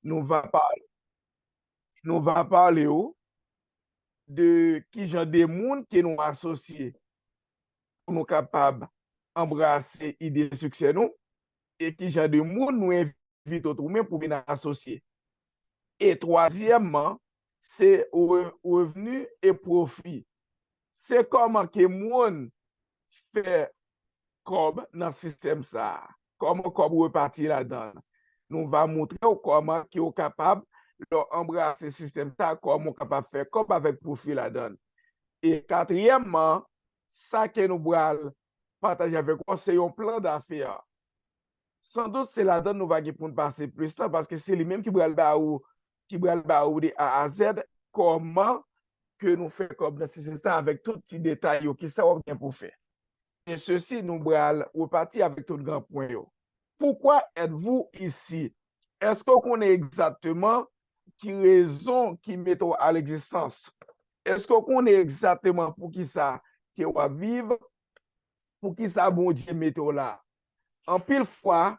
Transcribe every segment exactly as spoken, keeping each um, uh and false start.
Nou va pale, nou va pale w de ki jan de moun ke nou asosye pou nou kapab anbrase ide siksè nou, e ki jan de moun nou envite w tou menm pou vin asosye. E twazyèmman, se re- revni e pwofi. Se kòman ke moun fè kòb nan sistèm sa a. Kòman kòb repati ladan l. Nou va montre w kòman ke w kapab, lè w anbrase sistèm sa a, kòman w kapab fè kòb avèk pwofi ladan l. E katriyèmman, sa ke nou pral pataje avèk ou, se yon plan dafè. Sandout, se ladan l nou va gen pou n pase plis tan, paske se li menm ki pral ba ou, ki pral ba ou de A a Z, kòman ke nou fè kòb nan sistèm sa avèk tout ti detay yo, ki sa w ap gen pou fè. E sesi, nou pral repati avèk tout gran pwen yo. Pourquoi êtes-vous ici? Èske w konnen egzakteman ki rezon ki mete w a legzistans? Èske w konnen egzakteman poukisa ke w ap viv? Poukisa Bondye mete w la? Anpil fwa,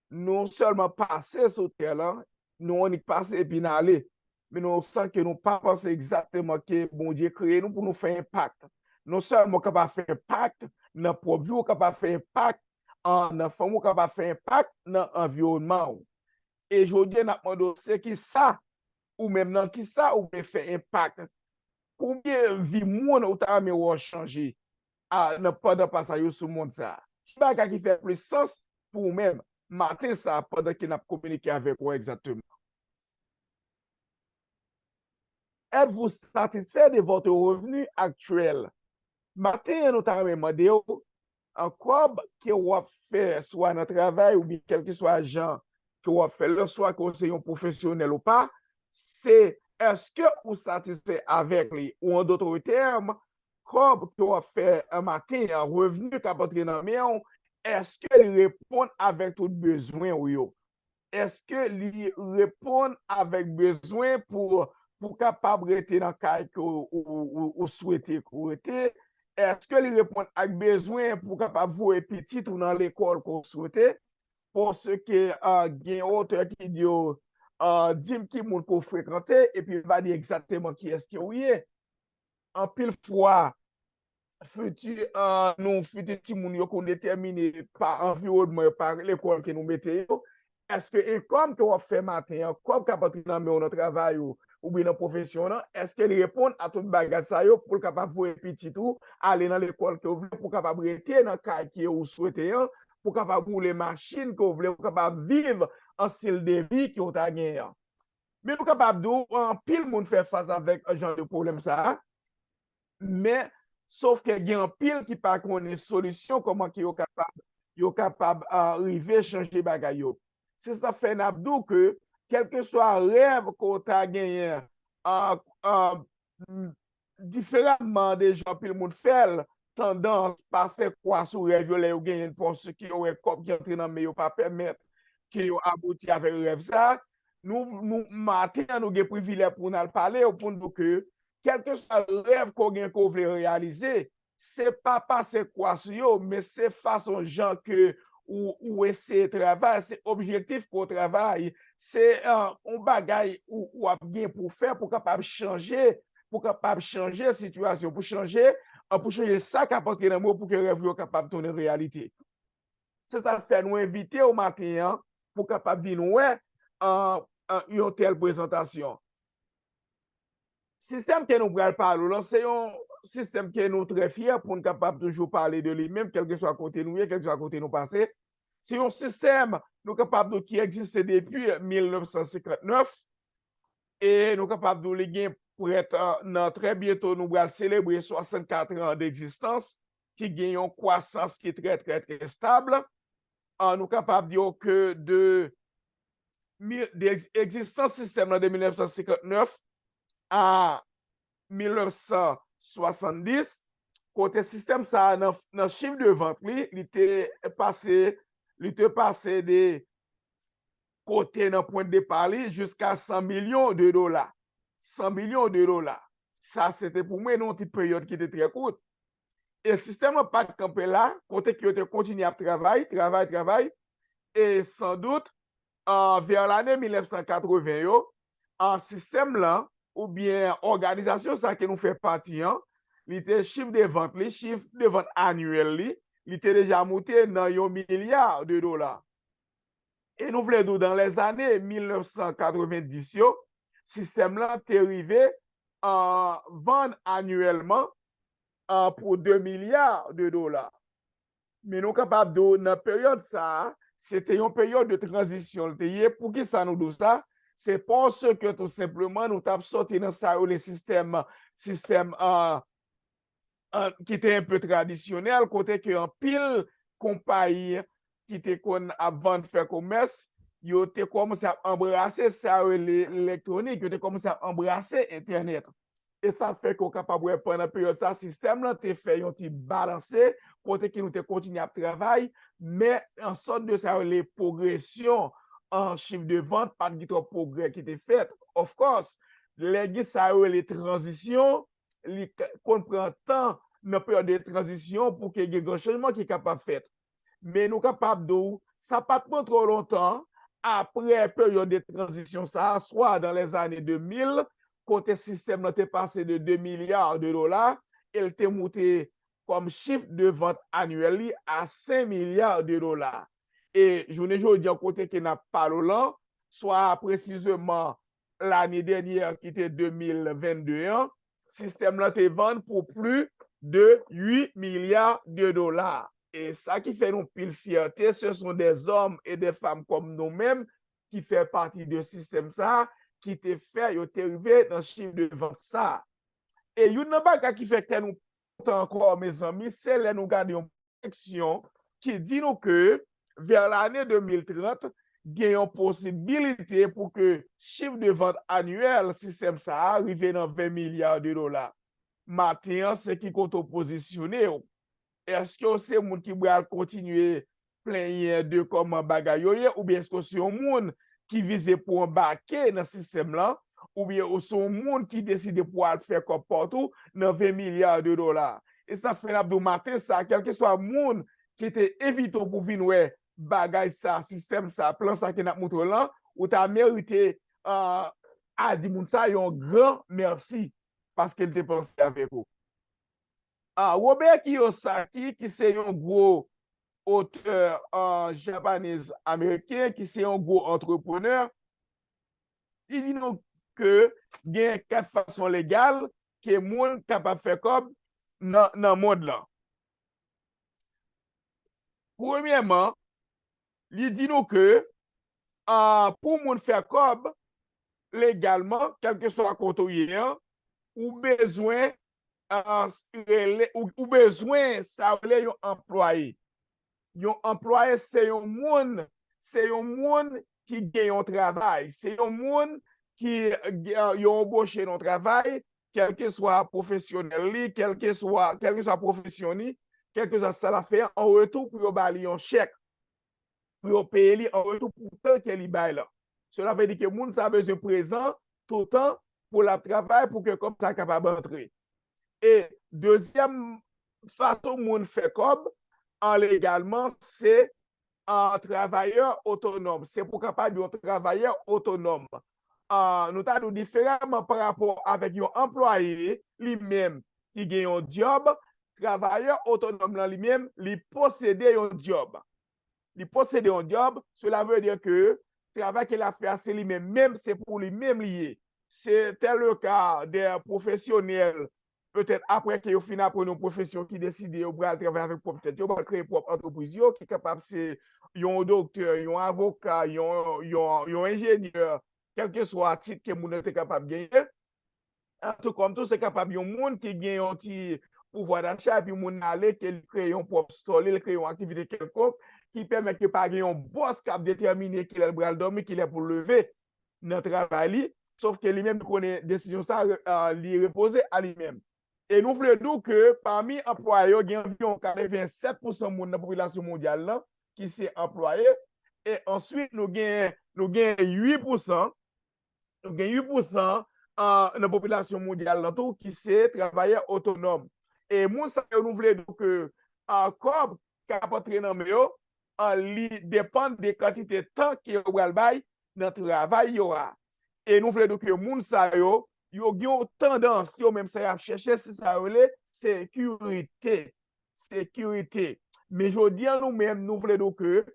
nou sèlman pase sou tè lan, nou annik pase epi n ale. Men nou san ke nou pa panse egzakteman ke Bondye kreye nou pou nou fè enpak. Non sèlman w kapab fè enpak nan pwòp vi w, w kapab fè enpak an- nan fanmi w, w kapab fè enpak nan anviwònman w. E jodi a, n ap mande w, se kisa, ou menm nan kisa ou vle fè enpak? Konbyen vi moun ou ta renmen wè w chanje a, nan, pandan pasaj ou sou mond sa a? Ki bagay ki fè plis sans pou ou menm maten sa a, pandan ke n ap kominike avèk ou egzakteman? Êtes-vous satisfait de votre revenu actuel? Maten an, nou ta renmen mande w, an kòb ke w ap fè, swa nan travay oubyen kèlkeswa jan ke w ap fè l, swa ke w se yon pwofesyonèl ou pa, se èske ou satisfè avèk li? Ou an dòt tèm, kòb ke w ap fè an maten an, revni k ap antre nan men w, èske li reponn avèk tout bezwen w yo? Èske li reponn avèk bezwen pou, pou kapab rete nan kay ke w, ou, ou, ou swete ke w rete? Èske li reponn ak bezwen pou kapab voye pitit ou nan lekòl ke w swete? Paske, ah, gen otè ki di yo, ah, di m ki moun ke w frekante, epi yo pa di egzakteman kiyès ke w ye. Anpil fwa, fiti, ah, nou fiti timoun yo konn detèmine pa anviwònman yo, pa lekòl ke nou mete yo. Èske enkòm ke w ap fè maten an, kòb k ap antre nan men w nan travay ou, oubyen nan pwofesyon w lan, èske li reponn a tout bagay sa yo pou l kapab voye pitit ou ale nan lekòl ke w vle, pou w kapab rete nan kay ke ou swete an, pou w kapab woule machin ke w vle, pou w kapab viv an stil de vi ke w ta genyen an? Men nou kapab di w, anpil moun fè fas avèk jan de pwoblèm sa a, men sof ke gen anpil ki pa konnen solisyon, kòman ke yo kapab, yo kapab, ah, rive chanje bagay yo. Se sa fè n ap di w ke, kèlkeswa rèv ke w ta genyen, ah, ah, m, diferaman de jan anpil moun fè l, tandans pa fè kwa sou rèv yo lè yo genyen l, paske yo wè kòb ki antre nan men yo pa pèmèt ke yo abouti avèk rèv sa. Nou, nou, maten an, nou gen privilèj pou n al pale yo, pou n di w ke, kèlkeswa rèv ke w gen ke w vle reyalize, se pa pase kwa sou yo, men se fason jan ke ou, ou eseye travay, se objektif ke w travay, se, ah, yon bagay ou, ou ap gen pou fè, pou kapab chanje, pou kapab chanje sitiyasyon, pou chanje, ah, pou chanje sa k ap antre nan men w pou ke rèv yo kapab tounen reyalite. Se sa k fè nou envite w maten an pou kapab vin wè, ah, ah, yon tèl prezantasyon. Sistèm ke nou pral pale w lan, se yon sistèm ke nou trè fyè pou n kapab toujou pale de li menm, kèlkeswa kote nou ye, kèlkeswa kote nou pase. Se yon sistèm, nou kapab di w, ki egziste depi mil nèf san senkant nèf, e nou kapab di w li gen prèt, ah, nan trè byento nou pral selebre swasannkat an degzistans, ki gen yon kwasans ki trè, trè, trè stab. Ah, nou kapab di w ke de, mi- de egz- egzistans sistèm nan de mil nèf san senkant nèf a mil nèf san swasanndis, kote sistèm sa a nan, nan chif de vant li, li te pase, li te pase de kote nan pwen de depa li jiska san milyon de dola. San milyon de dola. Sa se te pou mwen nan yon ti peryòd ki te trè kout. E sistèm lan pa t kanpe la, kote ke yo te kontinye ap travay, travay, travay, e sandout, vè lane mil nèf san katreven yo, sistèm lan, oubyen òganizasyon sa ke nou fè pati an, li te chif de vant li, chif de vant anyèl li, li te deja moute nan yon milya de dola. E nou vle di w, dan lèzane mil nèf san katreven dis yo, sistèm lan te rive vann anyèlman pou de milya de dola. Men nou kapab di w, nan peryòd sa a, se te yon peryòd de tranzisyon l te ye. Poukisa nou di w sa? Se paske tou senpleman nou t ap sòti nan sa yo rele sistèm, sistèm ki te enpe tradisyonèl, kote ke anpil konpayi ki te konn ap vann, fè komès, yo te kòmanse ap anbrase sa yo rele elektwonik, yo te kòmanse ap anbrase entènèt. E sa fè ke w kapab wè pandan peryòd sa, sistèm lan te fè yon ti balanse, kote ke nou te kontinye ap travay, men an sòt de sa yo rele pwogresyon an chif de vant, pa t gen twòp pwogrè ki te fèt. Of course, lè gen sa yo rele tranzisyon, li konn pran tan nan peryòd de tranzisyon pou ke gen gran chanjman ki kapab fèt. Men nou kapab di w, sa pa t pran twò lontan apre peryòd de tranzisyon sa a, swa dan lèzane de mil, kote sistèm lan te pase de de milya de dola, e l te moute kòm chif de vant anyèl li a senk milya de dola. E jounen jodi an, kote ke n ap pale w lan, swa presizeman lane dènyè ki te de mil vennde an, sistèm lan te vann pou plis de uit milya de dola. E sa ki fè nou pil fyète, ce sont des hommes et des femmes comme nous-mêmes ki fè pati de sistèm sa a, ki te fè yo te rive nan chif de vant sa a. E youn nan bagay ki fè kè nou kontan ankò, mezanmi, se lè nou gade yon pwojeksyon ki di nou ke vè lane de mil trant, gen yon posibilite pou ke chif de vant anyèl sistèm sa a rive nan ven milya de dola. Maten an, se ki kote w pozisyone w? Èske w se moun ki pral kontinye plenyen de kòman bagay yo ye, oubyen èske w se yon moun ki vize pou anbake nan sistèm lan, oubyen ou se yon moun ki deside pou al fè kòb pa w tou nan ven milya de dola? E sa fè n ap di w maten sa, kèlkeswa moun ki te envite w pou vin wè bagay sa, sistèm sa, plan sa ke n ap montre w lan, ou ta merite, ah, a di moun sa yon gran mèsi paske l te panse avèk ou. Ah, Robert Kiyosaki, ki se yon gwo otè, ah, japanez ameriken, ki se yon gwo antreprenè, li di nou ke gen kat fason legal ke moun kapab fè kòb nan, nan mond lan. Premyèman, li di nou ke, ah, pou moun fè kòb legalman, kèlkeswa kote w ye an, ou bezwen, ah, rele, ou, ou bezwen sa yo rele yon anplwaye. Yon anplwaye se yon moun, se yon moun ki gen yon travay, se yon moun ki, ah, yo anboche nan yon travay, kèlkeswa pwofesyonèl li, kèlkeswa, kèlkeswa pwofesyon li, kèlkeswa sa l ap fè an, an retou pou yo ba li yon chèk, pou yo peye li an retou pou tan ke li bay lan. Sela vle di ke moun sa bezwen prezan toutan pou l ap travay pou ke kòb sa kapab antre. E dezyèm fason moun fè kòb an legalman, se an travayè otonòm. Se pou kapab yon travayè otonòm. An, nou ta di w diferaman pa rapò avèk yon anplwaye li menm ki gen yon djòb, travayè otonòm lan li menm, li posede yon djòb. Li posede yon djòb, sela vle di ke travay ke l ap fè a se li menm, menm se pou li menm li ye. Se tèl le ka de pwofesyonèl, petèt apre ke yo fin aprann yon pwofesyon, ki deside yo pral travay avèk pwòp tèt yo, yo pral kreye pwòp antrepriz yo, ki kapab se yon doktè, yon avoka, yon, yon, yon enjenyè, kèlkeswa tit ke moun nan te kapab genyen. An tou kòm tou, se kapab yon moun ki gen yon ti pouvwa dacha, epi moun nan ale, ke li kreye yon pwòp store li, li kreye yon aktivite kèlkonk, ki pèmèt ke pa gen yon bòs k ap detèmine kilè l pral dòmi, kilè pou l leve nan travay li, sof ke li menm li konnen desizyon sa, ah, li repoze a li menm. E nou vle di w ke pami anplwaye yo, gen anviwon katrevennsèt pousan moun nan popilasyon mondyal lan ki se anplwaye, e answit nou gen, nou gen uit pousan, nou gen uit pousan, ah, nan popilasyon mondyal lan tou ki se travayè otonòm. E moun sa yo, nou vle di w ke, ah, kòb k ap antre nan men yo, an, li depann de kantite tan ke yo pral bay nan travay yo a. E nou vle di ke moun sa yo, yo gen yon tandans, yo menm sa y ap chèche, se sa yo rele sekirite. Sekirite. Men jodi a, nou menm, nou vle di ke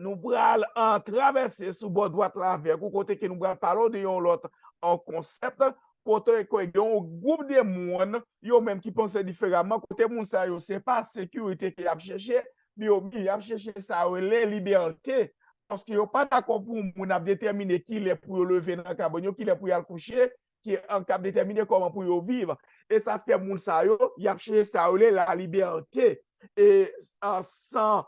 nou pral, ah, travèse sou bò dwat la avèk ou, kote ke nou pral pale w de yon lòt, ah, konsèp, kote ke gen yon gwoup de moun, yo menm ki panse diferaman, kote moun sa yo, se pa sekirite ke y ap chèche, men yo, men y ap chèche sa yo rele libète, paske yo pa dakò pou moun ap detèmine kilè pou yo leve nan kabann yo, kilè pou y al kouche, ki an, k ap detèmine kòman pou yo viv. E sa fè moun sa yo, y ap chèche sa yo rele la libète. E, ah, san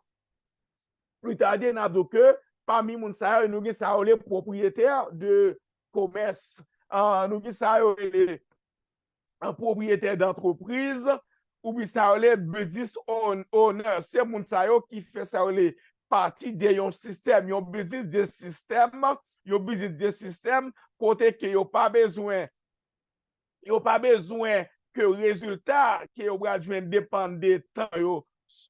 pli tade, n ap di w ke pami moun sa yo, nou gen sa yo rele pwopriyetè de komès, ah, nou gen sa yo rele, ah, pwopriyetè dantrepriz, oubyen sa yo rele business own-, owner. Se moun sa yo ki fè sa yo rele pati de yon sistèm, yon biznis de sistèm, yon biznis de sistèm, kote ke yo pa bezwen, yo pa bezwen ke rezilta ke yo pral jwenn depann de tan yo,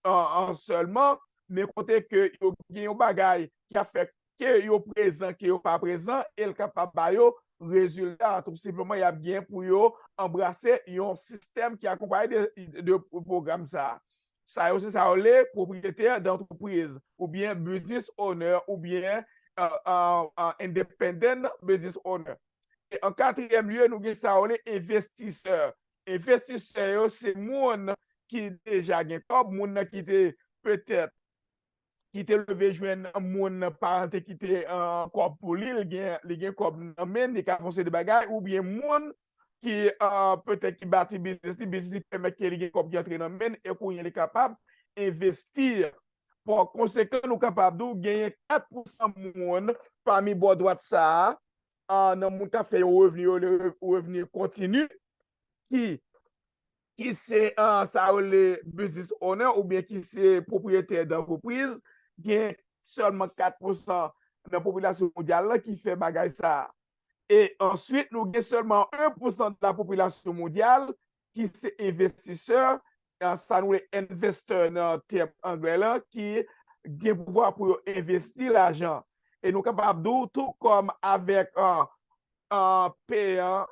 an, an sèlman, men kote ke yo gen yon bagay ki ap fè ke yo prezan, ke yo pa prezan, e l kapab ba yo rezilta. Tou senpleman, y ap gen pou yo anbrase yon sistèm ki akonpaye de, de pwogram sa a. Sa yo, se sa yo rele pwopriyetè dantrepriz, oubyen business owner, oubyen, euh, euh, euh, independent business owner. E an katriyèm lye, nou gen sa yo rele envestisè. Envestisè yo, se moun ki deja gen kòb, moun nan ki te petèt, ki te leve jwenn moun nan, paran te kite, euh, kòb pou li, li gen, li gen kòb nan men, li ka fè yon seri de bagay, oubyen moun ki, euh, petèt ki bati biznis li, biznis li pèmèt ke li gen kòb ki antre nan men, e kounye a li kapab envesti. Pa konsekan, nou kapab di w genyen kat pousan moun pami bò dwat sa a, ah, nan moun k ap fè yon revni, yo rele revni kontini, ki, ki se, ah, sa yo rele business owner oubyen ki se pwopriyetè dantrepriz, gen sèlman kat pousan nan popilasyon mondyal lan ki fè bagay sa a. E answit, nou gen sèlman en pousan de la popilasyon mondyal ki se envestisè, ah, sa nou rele investor nan tèm anglè lan, ki gen pouvwa pou yo envesti lajan. E nou kapab di w tou kòm avèk, ah, ah, peyan,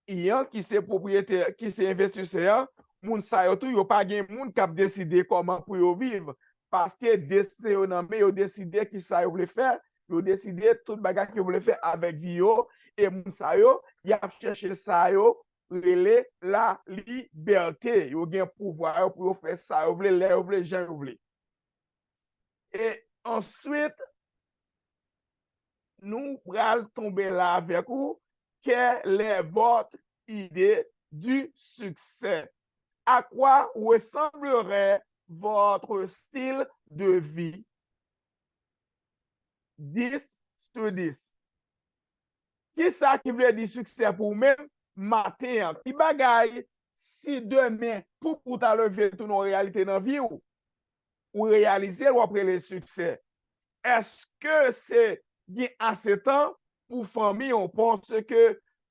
iyan ki se pwopriyetè, ki se envestisè an, moun sa yo tou, yo pa gen moun k ap deside kòman pou yo viv. Paske desizyon yo nan men yo, deside ki sa yo vle fè, yo deside tout bagay ke yo vle fè avèk vi yo, e moun sa yo, y ap chèche sa yo rele la libète. Yo gen pouvwa yo pou yo fè sa yo vle, lè yo vle, jan yo vle. E answit, nou pral tonbe la avèk ou. Quelle est votre idée du succès? À quoi ressemblerait votre style de vie? Dix sur dix. Kisa ki vle di siksè pou ou menm maten an? Ki bagay, si demen, poup ou ta leve tounen yon reyalite nan vi w, ou reyalize l, w ap rele siksè? Èske se gen ase tan pou fanmi w? Paske,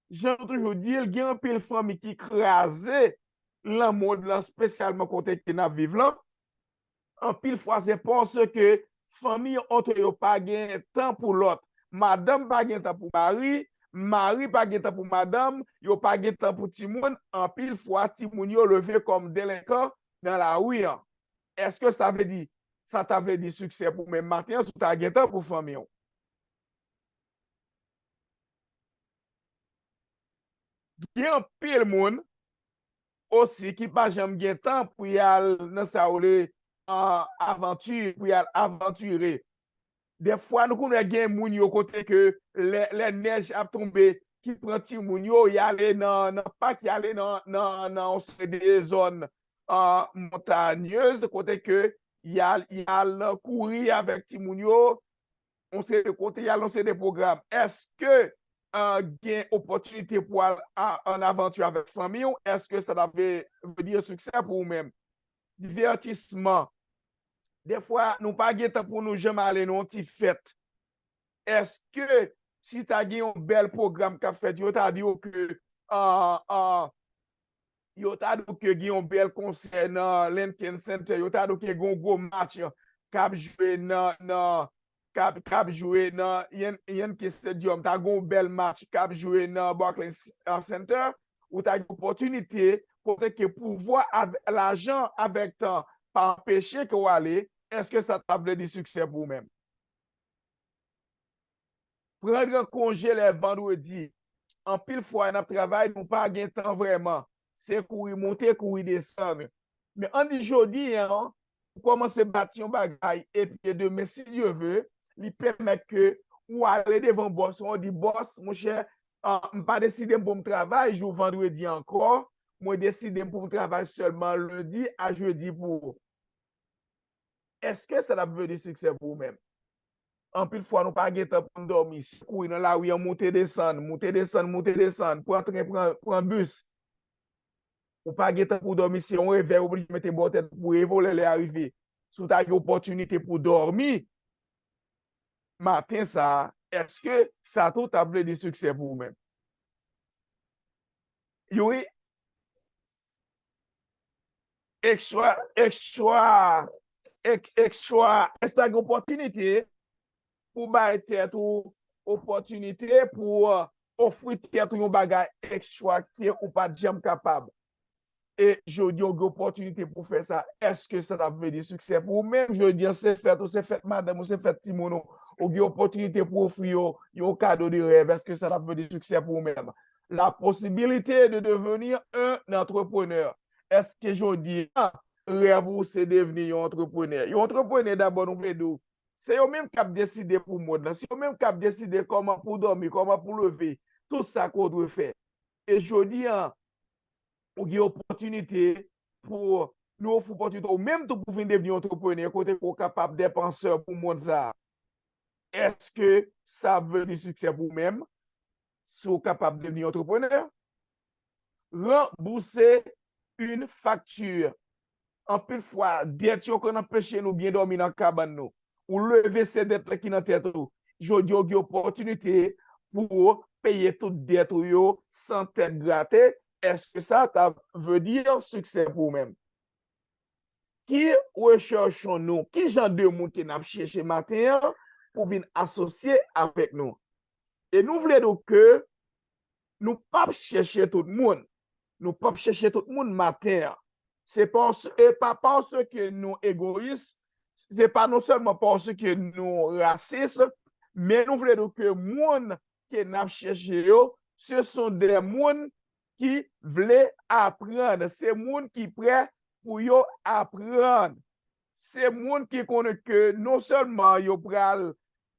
jan nou toujou di l, gen anpil fanmi ki kraze nan mond lan, espesyalman kote ke n ap viv lan. Anpil fwa, se paske fanmi antre yo pa gen tan pou lòt. Madanm pa gen tan pou mari, mari pa gen tan pou madanm, yo pa gen tan pou timoun. Anpil fwa, timoun yo leve kòm delenkan nan lari an. Èske sa vle di, sa ta vle di siksè pou menm maten an, si w ta gen tan pou fanmi w? Gen anpil moun osi ki pa janm gen tan pou y al nan sa yo rele, ah, avanti, pou y al avantire. Dèfwa, nou konn wè gen moun yo kote ke lè, lè nèj ap tonbe, ki pran timoun yo, y ale nan, nan pak, y ale nan, nan, nan yon seri de zòn, ah, montanyez, kote ke y al, y al kouri avèk timoun yo, yon seri de kote, y al yon seri de pwogram. Èske, ah, gen opòtinite pou al a, an avanti avèk fanmi w? Èske sa ta vle, vle di siksè pou ou menm? Divètisman. Dèfwa, nou pa gen tan pou nou janm ale nan yon ti fèt. Èske si ta gen yon bèl pwogram k ap fèt, yo ta di w ke, ah, ah, yo ta di w ke gen yon bèl konsè nan Lincoln Center, yo ta di w ke gen yon gwo match k ap jwe nan, nan, k ap, k ap jwe nan Yan-, Yankee Stadium, ta gen yon bèl match k ap jwe nan Barclays, uh, Center, ou ta gen opòtinite kote ke pouvwa avèk lajan, avèk tan, pa anpeche ke w ale, èske sa t ap vle di siksè pou ou menm? Prendre konje lè vandredi. Anpil fwa, n ap travay, nou pa gen tan vrèman. Se kouri monte, kouri desann. Men ann di jodi an, ou kòmanse bati yon bagay, epi demen, si Dye ve, li pèmèt ke ou ale devan bòs ou, ou di, "Bòs, monchè, ah, m pa deside m pou m travay jou vandredi ankò, mwen deside m pou m travay sèlman lendi a jedi pou ou." Èske sa t ap vle di siksè pou ou menm? Anpil fwa, nou pa gen tan pou n dòmi. Se kouri nan lari an, monte desann, monte desann, monte desann, pran tren, pran, pran bis. Ou pa gen tan pou w dòmi, se yon revèy ou oblije mete bò tèt ou pou w reve w lè lè a rive. Si w ta gen opòtinite pou w dòmi maten sa a, èske sa tou t ap vle di siksè pou ou menm? Youri, ekstra, ekstra, ek-, ekstra, èske w gen opòtinite pou bay tèt ou opòtinite pou, uh, ofri tèt ou yon bagay ekstra ke ou pa t janm kapab? E jodi a, ou gen opòtinite pou fè sa. Èske sa t ap vle di siksè pou ou menm? Jodi a, se fèt ou, se fèt madanm ou, se fèt timoun ou. Ou gen opòtinite pou ofri yo yon kado de rèv. Èske sa t ap vle di siksè pou ou menm? La possibilité de devenir un entrepreneur. Èske jodi a, rèv ou se devni yon antreprenè? Yon antreprenè, dabò, nou vle di w, se yo menm k ap deside pou mond lan. Se yo menm k ap deside kòman pou w dòmi, kòman pou w leve, tout sa ke w dwe fè. E jodi a, ou gen opòtinite pou nou ofri opòtinite ou menm tou pou vin devni yon antreprenè, kote ke w kapab depansè pou mond sa a. Èske sa ap vle di siksè pou ou menm? Si w kapab devni yon antreprenè, ranbouse une facture. Anpil fwa, dèt yo konn anpeche nou byen dòmi nan kabann nou. Ou leve se dèt la ki nan tèt ou. Jodi a, ou gen opòtinite pou w peye tout dèt ou yo san tèt grate. Èske sa t ap vle di siksè pou ou menm? Ki rechèch nou, ki jan de moun ke n ap chèche maten an pou vin asosye avèk nou? E nou vle di w ke nou p ap chèche tout moun. Nou p ap chèche tout moun maten an. Se pas-, e pa paske nou egoyis, se pa non sèlman paske nou rasis, men nou vle di w ke moun ke n ap chèche yo, ce sont des moun ki vle aprann, se moun ki prè pou yo aprann. Se moun ki konnen ke non sèlman yo pral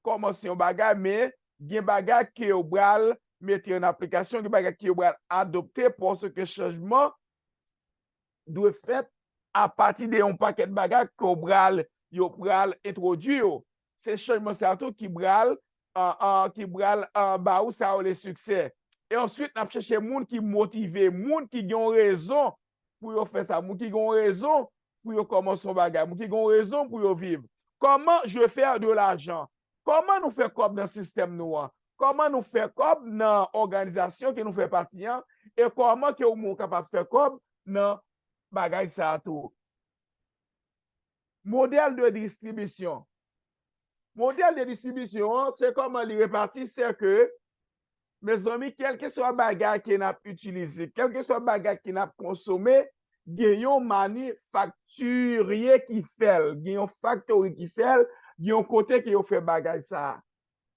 kòmanse yon bagay, men gen bagay ke yo pral mete an aplikasyon, gen bagay ke yo pral adopte, paske chanjman dwe fèt apati de yon pakèt bagay ke yo pral, yo pral entwodui yo. Se chanjman sa tou ki pral, ah, ah, ki pral, ah, ba ou sa yo rele siksè. E answit, n ap chèche moun ki motive, moun ki gen yon rezon pou yo fè sa, moun ki gen yon rezon pou yo kòmanse yon bagay, moun ki gen yon rezon pou yo viv. Comment je fais de l'argent? Kòman nou fè kòb nan sistèm nou an? Kòman nou fè kòb nan òganizasyon ke nou fè pati an? E kòman ke ou menm ou kapab fè kòb nan bagay sa a tou? Modèl de distribisyon. Modèl de distribisyon an, se kòman li repati, se ke, mezanmi, kèlkeswa bagay ke n ap itilize, kèlkeswa bagay ke n ap konsome, gen yon manifaktirye ki fè l, gen yon faktori ki fè l, gen yon kote ke yo fè bagay sa a.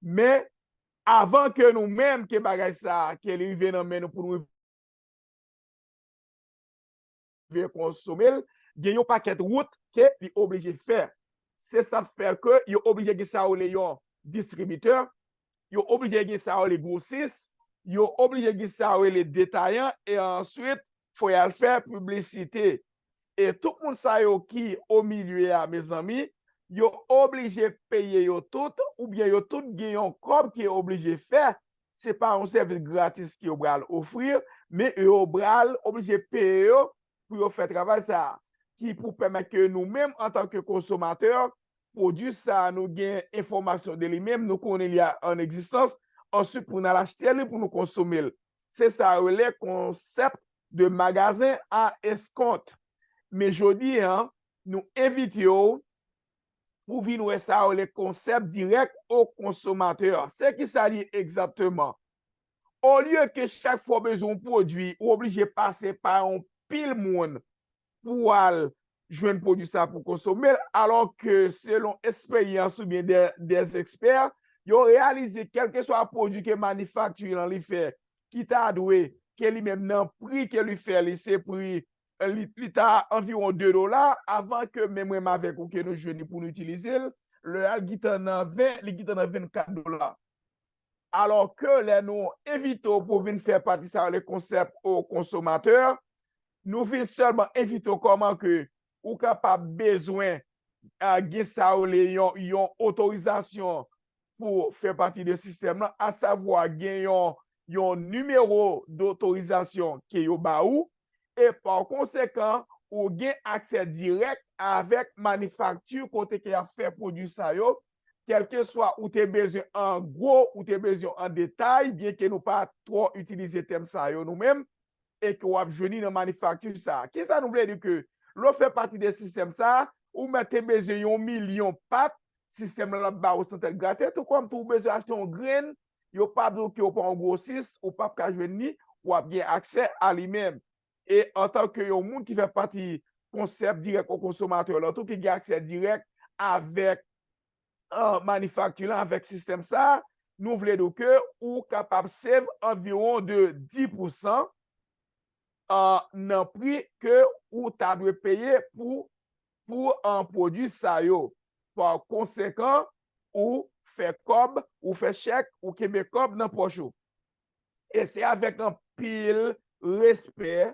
Men, avan ke nou menm ke bagay sa a, ke li rive nan men nou pou nou rive konsome l, gen yon pakèt wout ke li oblije fè. Se sa k fè ke yo oblije gen sa yo rele yon distribitè, yo oblije gen sa yo rele gwosis, yo oblije gen sa yo rele detayan, e answit, fò y al fè piblisite. E tout moun sa yo ki o milye a, mezanmi, yo oblije peye yo tout, oubyen yo tout gen yon kòb ke yo oblije fè. Se pa yon sèvis gratis ke yo pral ofri, men yo pral oblije peye yo pou yo fè travay sa a, ki pou pèmèt ke nou menm, antanke konsomatè, pwodui sa a, nou gen enfòmasyon de li menm, nou konnen li a, an egzistans, answit pou n al achte li, pou nou konsome l. Se sa yo rele konsèp de magazen a eskont. Men jodi a, nou envite w pou vin wè sa yo rele konsèp dirèk o konsomatè. Se ki sa li ye egzakteman? Olye ke chak fwa w bezwen yon pwodui, ou oblije pase pa yon pil moun pou w al jwenn pwodui sa pou konsome l, alò ke selon eksperyans oubyen dè, dè ekspè, yo reyalize kèlkeswa pwodui ke manifakti lan li fè, ki ta dwe, ke li menm nan pri ke li fè li, se pri, li, li ta anviwon de dola, avan ke menm mwen avèk ou ke nou jwenn li pou nou itilize l, lè a l gentan nan ven, li gentan nan vennkat dola. Alò ke lè nou envite w pou vin fè pati sa yo, le konsèp o konsomatè, nou vin sèlman envite w kòman ke ou kapab bezwen, a, gen sa yo le yon, yon otorizasyon pou fè pati de sistèm lan, asavwa gen yon, yon nimewo dotorizasyon ke yo ba ou, e pa konsekan, ou gen aksè dirèk avèk manifakti kote ke y ap fè pwodui sa yo, kèlkeswa ou te bezwen an gwo, ou te bezwen an detay, byenke nou pa twò itilize tèm sa yo nou menm, e ke w ap jwenn li nan manifakti sa a. Kisa nou vle di ke lè w fè pati de sistèm sa a, ou mèt te bezwen yon milyon pat, sistèm lan ap ba ou san tèt grate, tou kòm tou ou bezwen achte yon grenn, yo p ap di w ke w pa yon gwosis, ou p ap ka jwenn li, w ap gen aksè a li menm. E antanke yon moun ki fè pati konsèp dirèk o konsomatè lan tou, ki gen aksè dirèk avèk, a, manifakti lan, avèk sistèm sa a, nou vle di w ke ou kapab save anviwon de dis pousan, a, nan pri ke ou ta dwe peye pou, pou, a, pwodui sa yo. Pa konsekan, ou fè kòb, ou fè chèk, ou kenbe kòb nan pòch ou. E se avèk anpil respè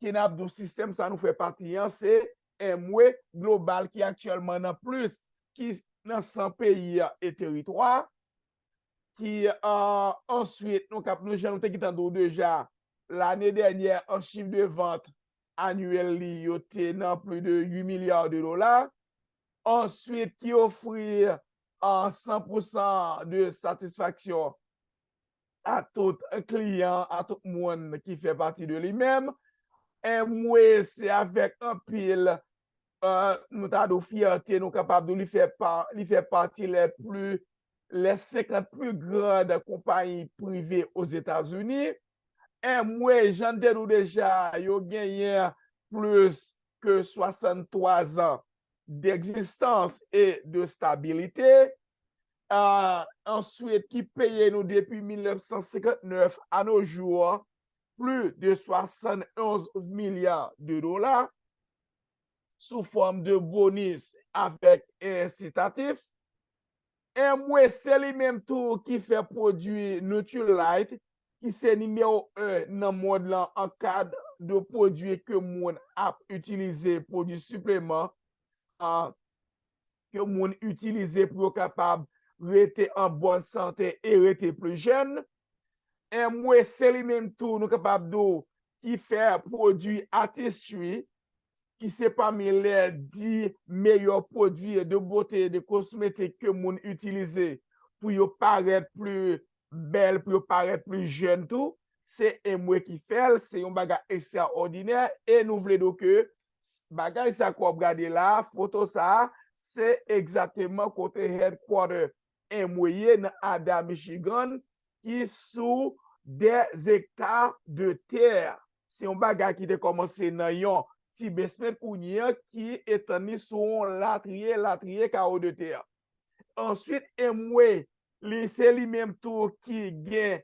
ke n ap di w sistèm sa nou fè pati an, se M W Global ki aktyèlman nan plis ki nan san peyi e teritwa, ki, a, answit, nou kap, nou jan nou te gentan di w deja, lane dènyè, an chif de vant anyèl li, yo te nan plis de uit milya de dola. Answit, ki ofri, a, san pousan de satisfaksyon a tout kliyan, a tout moun ki fè pati de li menm. M W se avèk anpil, a, nou ta di w fyète, nou kapab di w li fè pa, li fè pati les plus, les cinquante plus grandes compagnies privées aux États-Unis. M W, jan n te di w deja, yo genyen plis ke swasanntwa zan d'existence et de stabilité. A, answit, ki peye nou depi mil nèf san senkant nèf à nos jours, plis de swasannonz milya de dola sou fòm de bonis avèk ensitatif. M W se li menm tou ki fè pwodui Nutrilite, ki se nimewo en nan mond lan an kad de pwodui ke moun ap itilize, pwodui sipleman, a, ke moun itilize pou yo kapab rete an bòn sante e rete pli jèn. M W se li menm tou, nou kapab di w, ki fè pwodui Artistry, ki se pami les dix meilleurs produits de beauté, de cosmétiques ke moun itilize pou yo parèt pli bèl, pou yo parèt pli jèn tou. Se M W ki fè l, se yon bagay ekstraòdinè, e nou vle di w ke bagay sa ke w ap gade la, foto sa, se egzakteman kote headquarter M W ye nan Ada, Michigan, ki sou dè ekta de tè. Se yon bagay ki te kòmanse nan yon ti basement kounye a ki etann li sou yon latriye, latriye kawo de tè. Answit, M W, li, se li menm tou ki gen,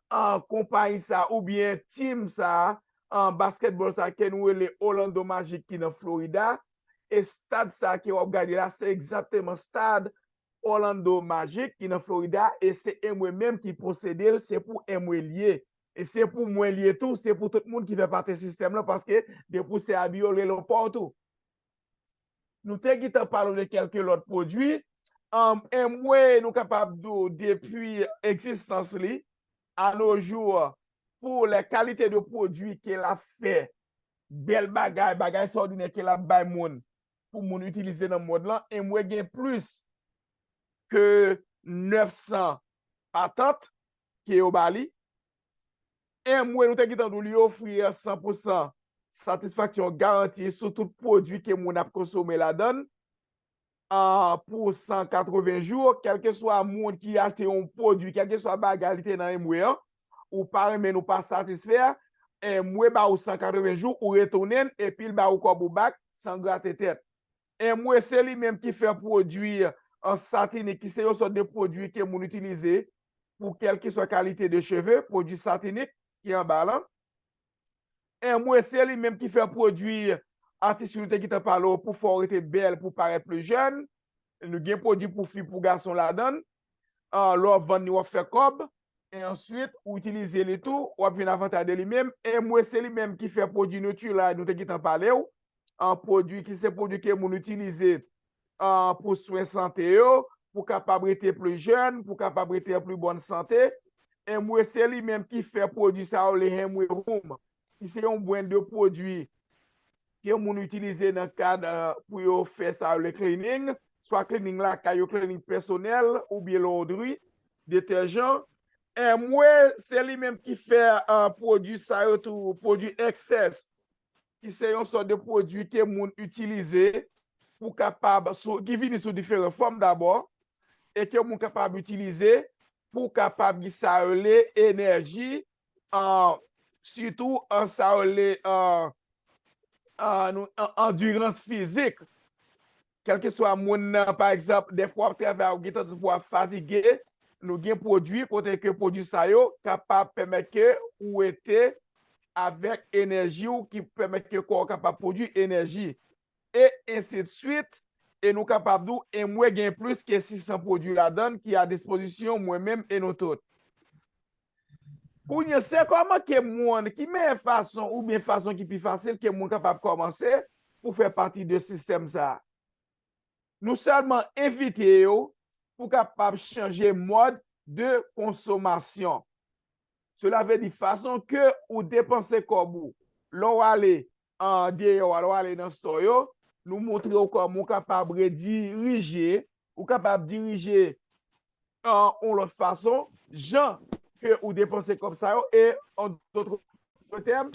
a, konpayi sa oubyen team sa, a, basketball sa ke nou rele Orlando Magic ki nan Florida. E stad sa ke w ap gade la, se egzakteman stad Orlando Magic ki nan Florida, e se M W menm ki posede l, se pou M W l ye. E se pou mwen l ye tou, se pou tout moun ki fè pati sistèm lan, paske depi w se Abi, yo rele w pa w tou. Nou te gentan pale w de kèlke lòt pwodui. Ann, M W, nou kapab di w, depi egzistans li, à nos jours, pou les qualités de produits ke l ap fè, bèl bagay, bagay ekstraòdinè ke l ap bay moun, pou moun itilize nan mond lan, M W gen plis ke nèf san patant ke yo ba li. Amway, nou te gentan di w, li ofri san pou san satisfaksyon garanti sou tout pwodui ke moun ap konsome ladan l, ah, pou san katreven jou, kèlkeswa moun ki achte yon pwodui, kèlkeswa bagay li te nan Amway an, ou pa renmen l, ou pa satisfè, Amway ba ou san katreven jou, ou retounen l, epi l ba ou kòb ou back san grate tèt. Amway se li menm ki fè pwodui an Satinik, ki se yon sòt de pwodui ke moun itilize pou kèlkeswa kalite de cheve, pwodui Satinik ki anba lan. Amway se li menm ki fè pwodui atis nou te gentan pale w pou fè w rete bèl, pou parèt pli jèn. Nou gen pwodui pou fi, pou gason ladan l. Ah, lè w vann li, w ap fè kòb. E answit, ou itilize li tou, w ap jwenn avantaj de li menm. Amway se li menm ki fè pwodui Nutrilite nou te gentan pale w. Ah, pwodui ki se pwodui ke moun itilize, ah, pou swen sante yo, pou kapab rete pli jèn, pou kapab rete an pli bòn sante. Amway se li menm ki fè pwodui sa yo rele Amway Home, ki se yon brand de pwodui ke moun itilize nan kad, ah, pou yo fè sa yo rele cleaning, swa cleaning lakay yo, cleaning pèsonèl, oubyen londri, detèjan. Amway se li menm ki fè, ah, pwodui sa yo tou, pwodui Excess, ki se yon sòt de pwodui ke moun itilize pou kapab, sou, ki vini sou diferan fòm dabò, e ke moun kapab itilize pou kapab gen sa yo rele enèji, ah, sitou an sa yo rele, ah, ah, nou, an, andirans fizik. Kèlkeswa moun nan, pa egzanp, dèfwa w ap travay, ou gen tandans pou w ap fatige, nou gen pwodui kote ke pwodui sa yo kapab pèmèt ke ou rete avèk enèji w, ki pèmèt ke kò w kapab pwodui enèji, e ensidswit. E nou kapab di w, Amway gen plis ke sis san pwodui ladan l ki a dispozisyon mwen menm e nou tout. Kounye a, se kòman ke moun, ki meyè fason oubyen fason ki pi fasil ke moun kapab kòmanse pou fè pati de sistèm sa a? Nou sèlman envite yo pou kapab chanje mòd de konsomasyon. Sela vle di fason ke ou depanse kòb ou. Lè w ale an deyò a, lè w ale nan store yo, nou montre w kòman ou kapab redirije, ou kapab dirije an yon lòt fason, jan ke ou depanse kòb sa yo, e an dòt tèm,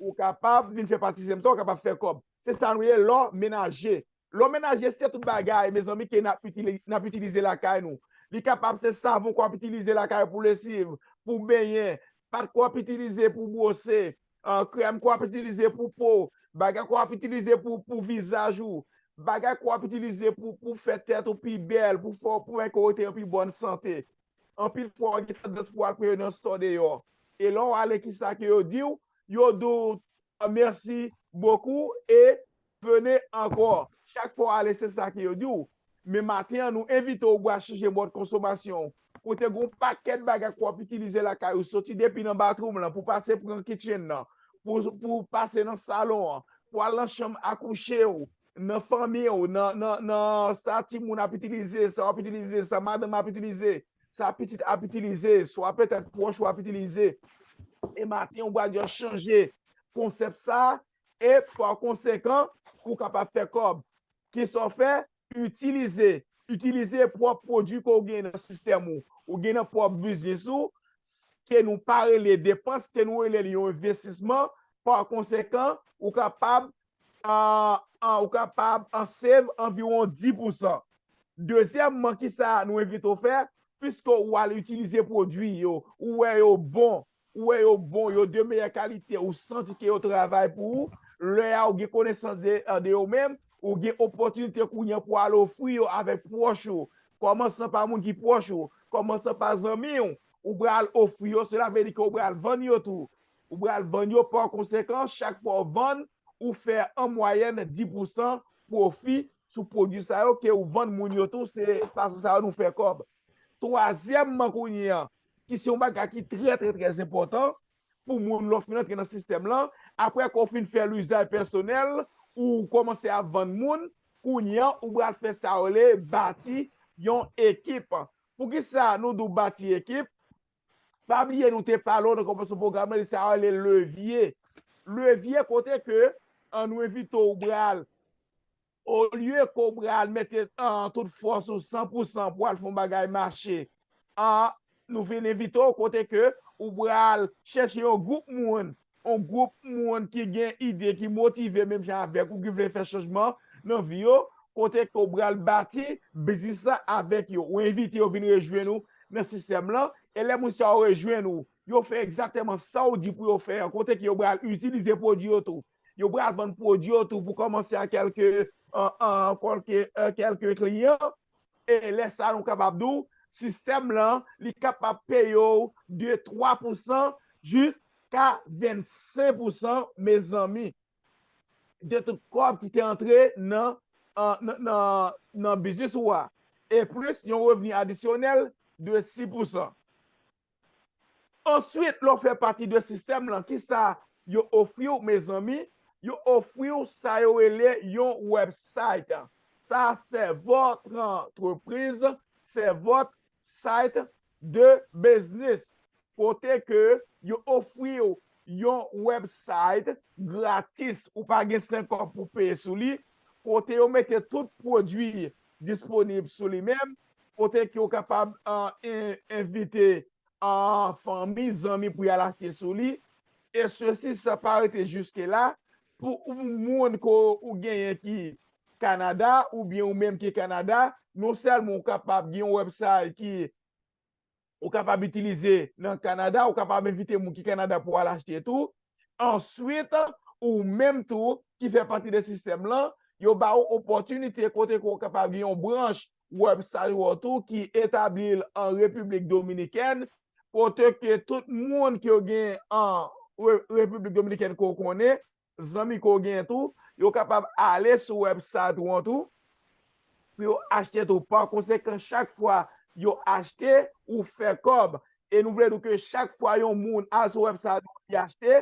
ou kapab vin fè pati sistèm sa, ou kapab fè kòb. Se sa nou ye, lò menaje. Lò menaje, se tout bagay, mezanmi, ke n ap itili-, n ap itilize lakay nou. Li kapab se savon ke w ap itilize lakay pou lesiv, pou benyen, pat ke w ap itilize pou bwose, ah, krèm ke w ap itilize pou po, bagay ke w ap itilize pou, pou vizaj ou, bagay ke w ap itilize pou, pou fè tèt ou pi bèl, pou fè w, pou fè ke w rete an pi bòn sante. Anpil fwa, w gen tandans pou w al pran yo nan store deyò. E lè w ale, kisa ke yo di w? Yo di w, "Merci beaucoup et venez encore." Chak fwa w ale, se sa ke yo di w. Men maten an, nou envite w pou w al chanje mòd konsomasyon w. Kote gen yon pakèt bagay ke w ap itilize lakay ou, soti depi nan bathroom lan, pou pase pran kitchen nan, pou, pou pase nan salon an, pou al nan chanm a kouche w, nan fanmi w, nan, nan, nan sa timoun ap itilize, sa w ap itilize, sa madanm ap itilize, sa pitit ap itilize, swa petèt pwòch ou ap itilize. E maten, ou pral chanje konsèp sa a, e pa konsekan, ou kapab fè kòb. Kisa w fè? Itilize, itilize pwòp pwodui ke w gen nan sistèm ou, ou gen nan pwòp biznis ou, ke nou pa rele depans, ke nou rele li yon envestisman. Pa konsekan, ou kapab, ah, ah, ou kapab an save anviwon dis pou san. Dezyèmman, kisa nou envite w fè? Piske w al itilize pwodui yo, ou wè yo bon, ou wè yo bon, yo de meyè kalite, ou santi ke yo travay pou ou, lè a ou gen konesans de, de yo menm, ou gen opòtinite kounye a pou al ofri yo avèk pwòch ou, kòmansan pa moun ki pwòch ou, kòmansan pa zanmi w, ou pral ofri yo, sela vle di ke ou pral vann yo tou. Ou pral vann yo, pa konsekan, chak fwa w vann, ou fè an mwayèn dis pou san pwofi sou pwodui sa yo ke ou vann moun yo tou, se fason sa yo nou fè kòb. Twazyèmman, kounye a, ki se yon bagay ki trè, trè, trè enpòtan pou moun lè w fin antre nan sistèm lan, apre ke w fin fè lizaj pèsonèl, ou kòmanse ap vann moun, kounye a, ou pral fè sa yo rele bati yon ekip. Poukisa nou di w bati ekip? Pa bliye nou te pale w nan kòmansman pwogram lan, de sa yo rele levye. Levye kote ke, an, nou envite w pral, olye ke w pral mete, an, tout fòs ou san pou san pou al fè yon bagay mache, an, nou vin envite w kote ke ou pral chèche yon gwoup moun, yon gwoup moun ki gen ide, ki motive menm jan avèk ou, ki vle fè chanjman nan vi yo, kote ke w pral bati biznis la avèk yo. Ou envite yo vin rejwenn ou nan sistèm lan, e lè moun sa yo rejwenn ou, yo fè egzakteman sa w di pou yo fè an, kote ke yo pral itilize pwodui yo tou. Yo pral vann pwodui yo tou pou kòmanse a kèlke, an, an, kèlke, an, kèlke kliyan. E lè sa nou kapab di w, sistèm lan, li kapab peye w de twa pousan jiska vennsenk pousan, mezanmi, de tout kòb ki te antre nan, an, nan, nan, nan biznis ou a. E plis yon revni adisyonèl de sis pousan. Answit, lè w fè pati de sistèm lan, kisa yo ofri w, mezanmi? Yo ofri w sa yo rele yon website. Ça, c'est votre entreprise, c'est votre site de business. Kote ke yo ofri w yon website gratis, ou pa gen senk kòb pou peye sou li, kote yo mete tout pwodui disponib sou li menm, kote ke w kapab, an, en-, envite, an, fanmi, zanmi pou y al achte sou li. E sesi, sa pa rete jiske la, pou ou moun ke w genyen ki Kanada, oubyen ou menm ki Kanada, non sèlman ou kapab gen yon website ki ou kapab itilize nan Kanada, ou kapab envite moun ki Kanada pou al achte tou. Answit, ou menm tou ki fè pati de sistèm lan, yo ba ou opòtinite kote ke w kapab gen yon branch website ou tou ki etabli l an Repiblik Dominikèn, kote ke tout moun ke w gen an Re-, Repiblik Dominikèn ke w konnen, zanmi ke w gen tou, yo kapab ale sou website ou an tou, pou yo achte tou. Pa konsekan, chak fwa yo achte, ou fè kòb. E nou vle di w ke chak fwa yon moun al sou website ou, li achte,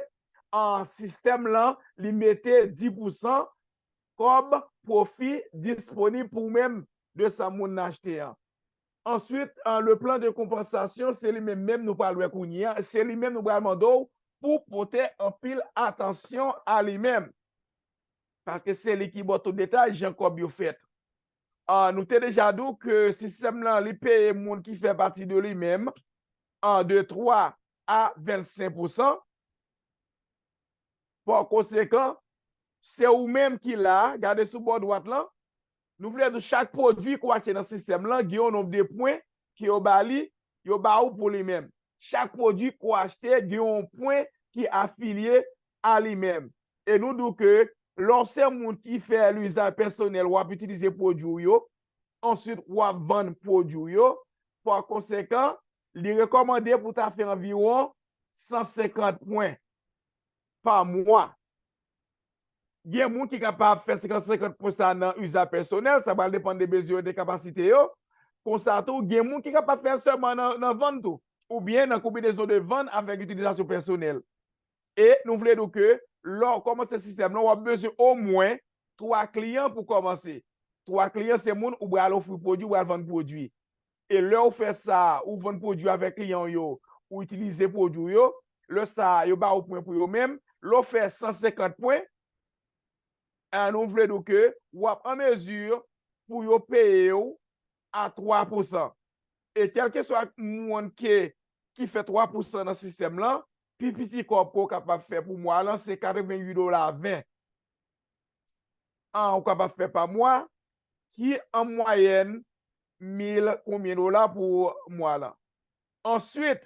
an, sistèm lan, li mete dis pousan kòb pwofi disponib pou ou menm de sa moun nan achte an. Answit, an, le plan de compensation, se li menm menm nou pral wè kounye a, se li menm nou pral mande w pou pote anpil atansyon a li menm. Paske se li ki ba w tout detay, jan kòb yo fèt. An, nou te deja di w ke sistèm lan, li peye moun ki fè pati de li menm, an, de twa a vennsenk pousan. Pa konsekan, se ou menm ki la, gade sou bò dwat lan, nou vle di w chak pwodui ke w achte nan sistèm lan, gen yon nonb de pwen ke yo ba li, yo ba ou pou li menm. Chak pwodui ke w achte, gen yon pwen ki afilye a li menm. E nou di w ke lè w se moun ki fè lizaj pèsonèl, w ap itilize pwodui w yo, answit w ap vann pwodui w yo. Pa konsekan, li rekòmande pou w ta fè anviwon san senkant pwen pa mwa. Gen moun ki kapab fè senkant, senkant pwen sa nan iza pèsonèl, sa pral depann de bezwen yo, de kapasite yo. Konsa tou, gen moun ki kapab fè l sèlman nan, nan vann tou, oubyen nan konbinezon de vann avèk itilizasyon pèsonèl. E nou vle di w ke lè w kòmanse sistèm lan, w ap bezwen omwen twa kliyan pou kòmanse. Twa kliyan se moun ou pral ofri pwodui, ou pral vann pwodui. E lè w fè sa, ou vann pwodui avèk kliyan w yo, ou itilize pwodui w yo, lè sa a, yo ba ou pwen pou yo menm. Lè w fè san senkant pwen, an, nou vle di w ke w ap an mezi pou yo peye w a twa pousan. E kèlkeswa moun ke, ki fè twa pousan nan sistèm lan, pi piti kòb ke w kapab fè pou mwa lan, se katreventuit dola ven. An, ou kapab fè pa mwa, ki an mwayèn mil konbyen dola pou mwa lan. Answit,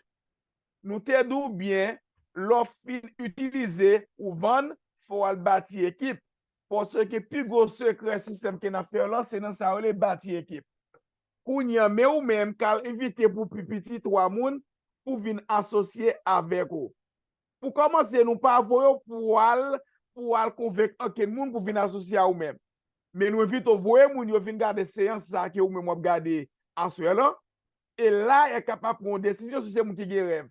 nou te di w byen, lè w fin itilize ou vann, fò w al bati ekip. Paske pi gwo sekrè sistèm ke n ap fè yo lan, se nan sa yo rele bati ekip. Kounye a, men ou menm k al envite pou pi piti twa moun pou vin asosye avèk ou. Pou kòmanse, nou pa voye w pou w al, pou w al konvenk ankenn moun pou vin asosye a ou menm. Men nou envite w voye moun yo vin gade seyans sa ke ou menm w ap gade aswè lan. E la, y a kapab pran yon desizyon si se moun ki gen rèv.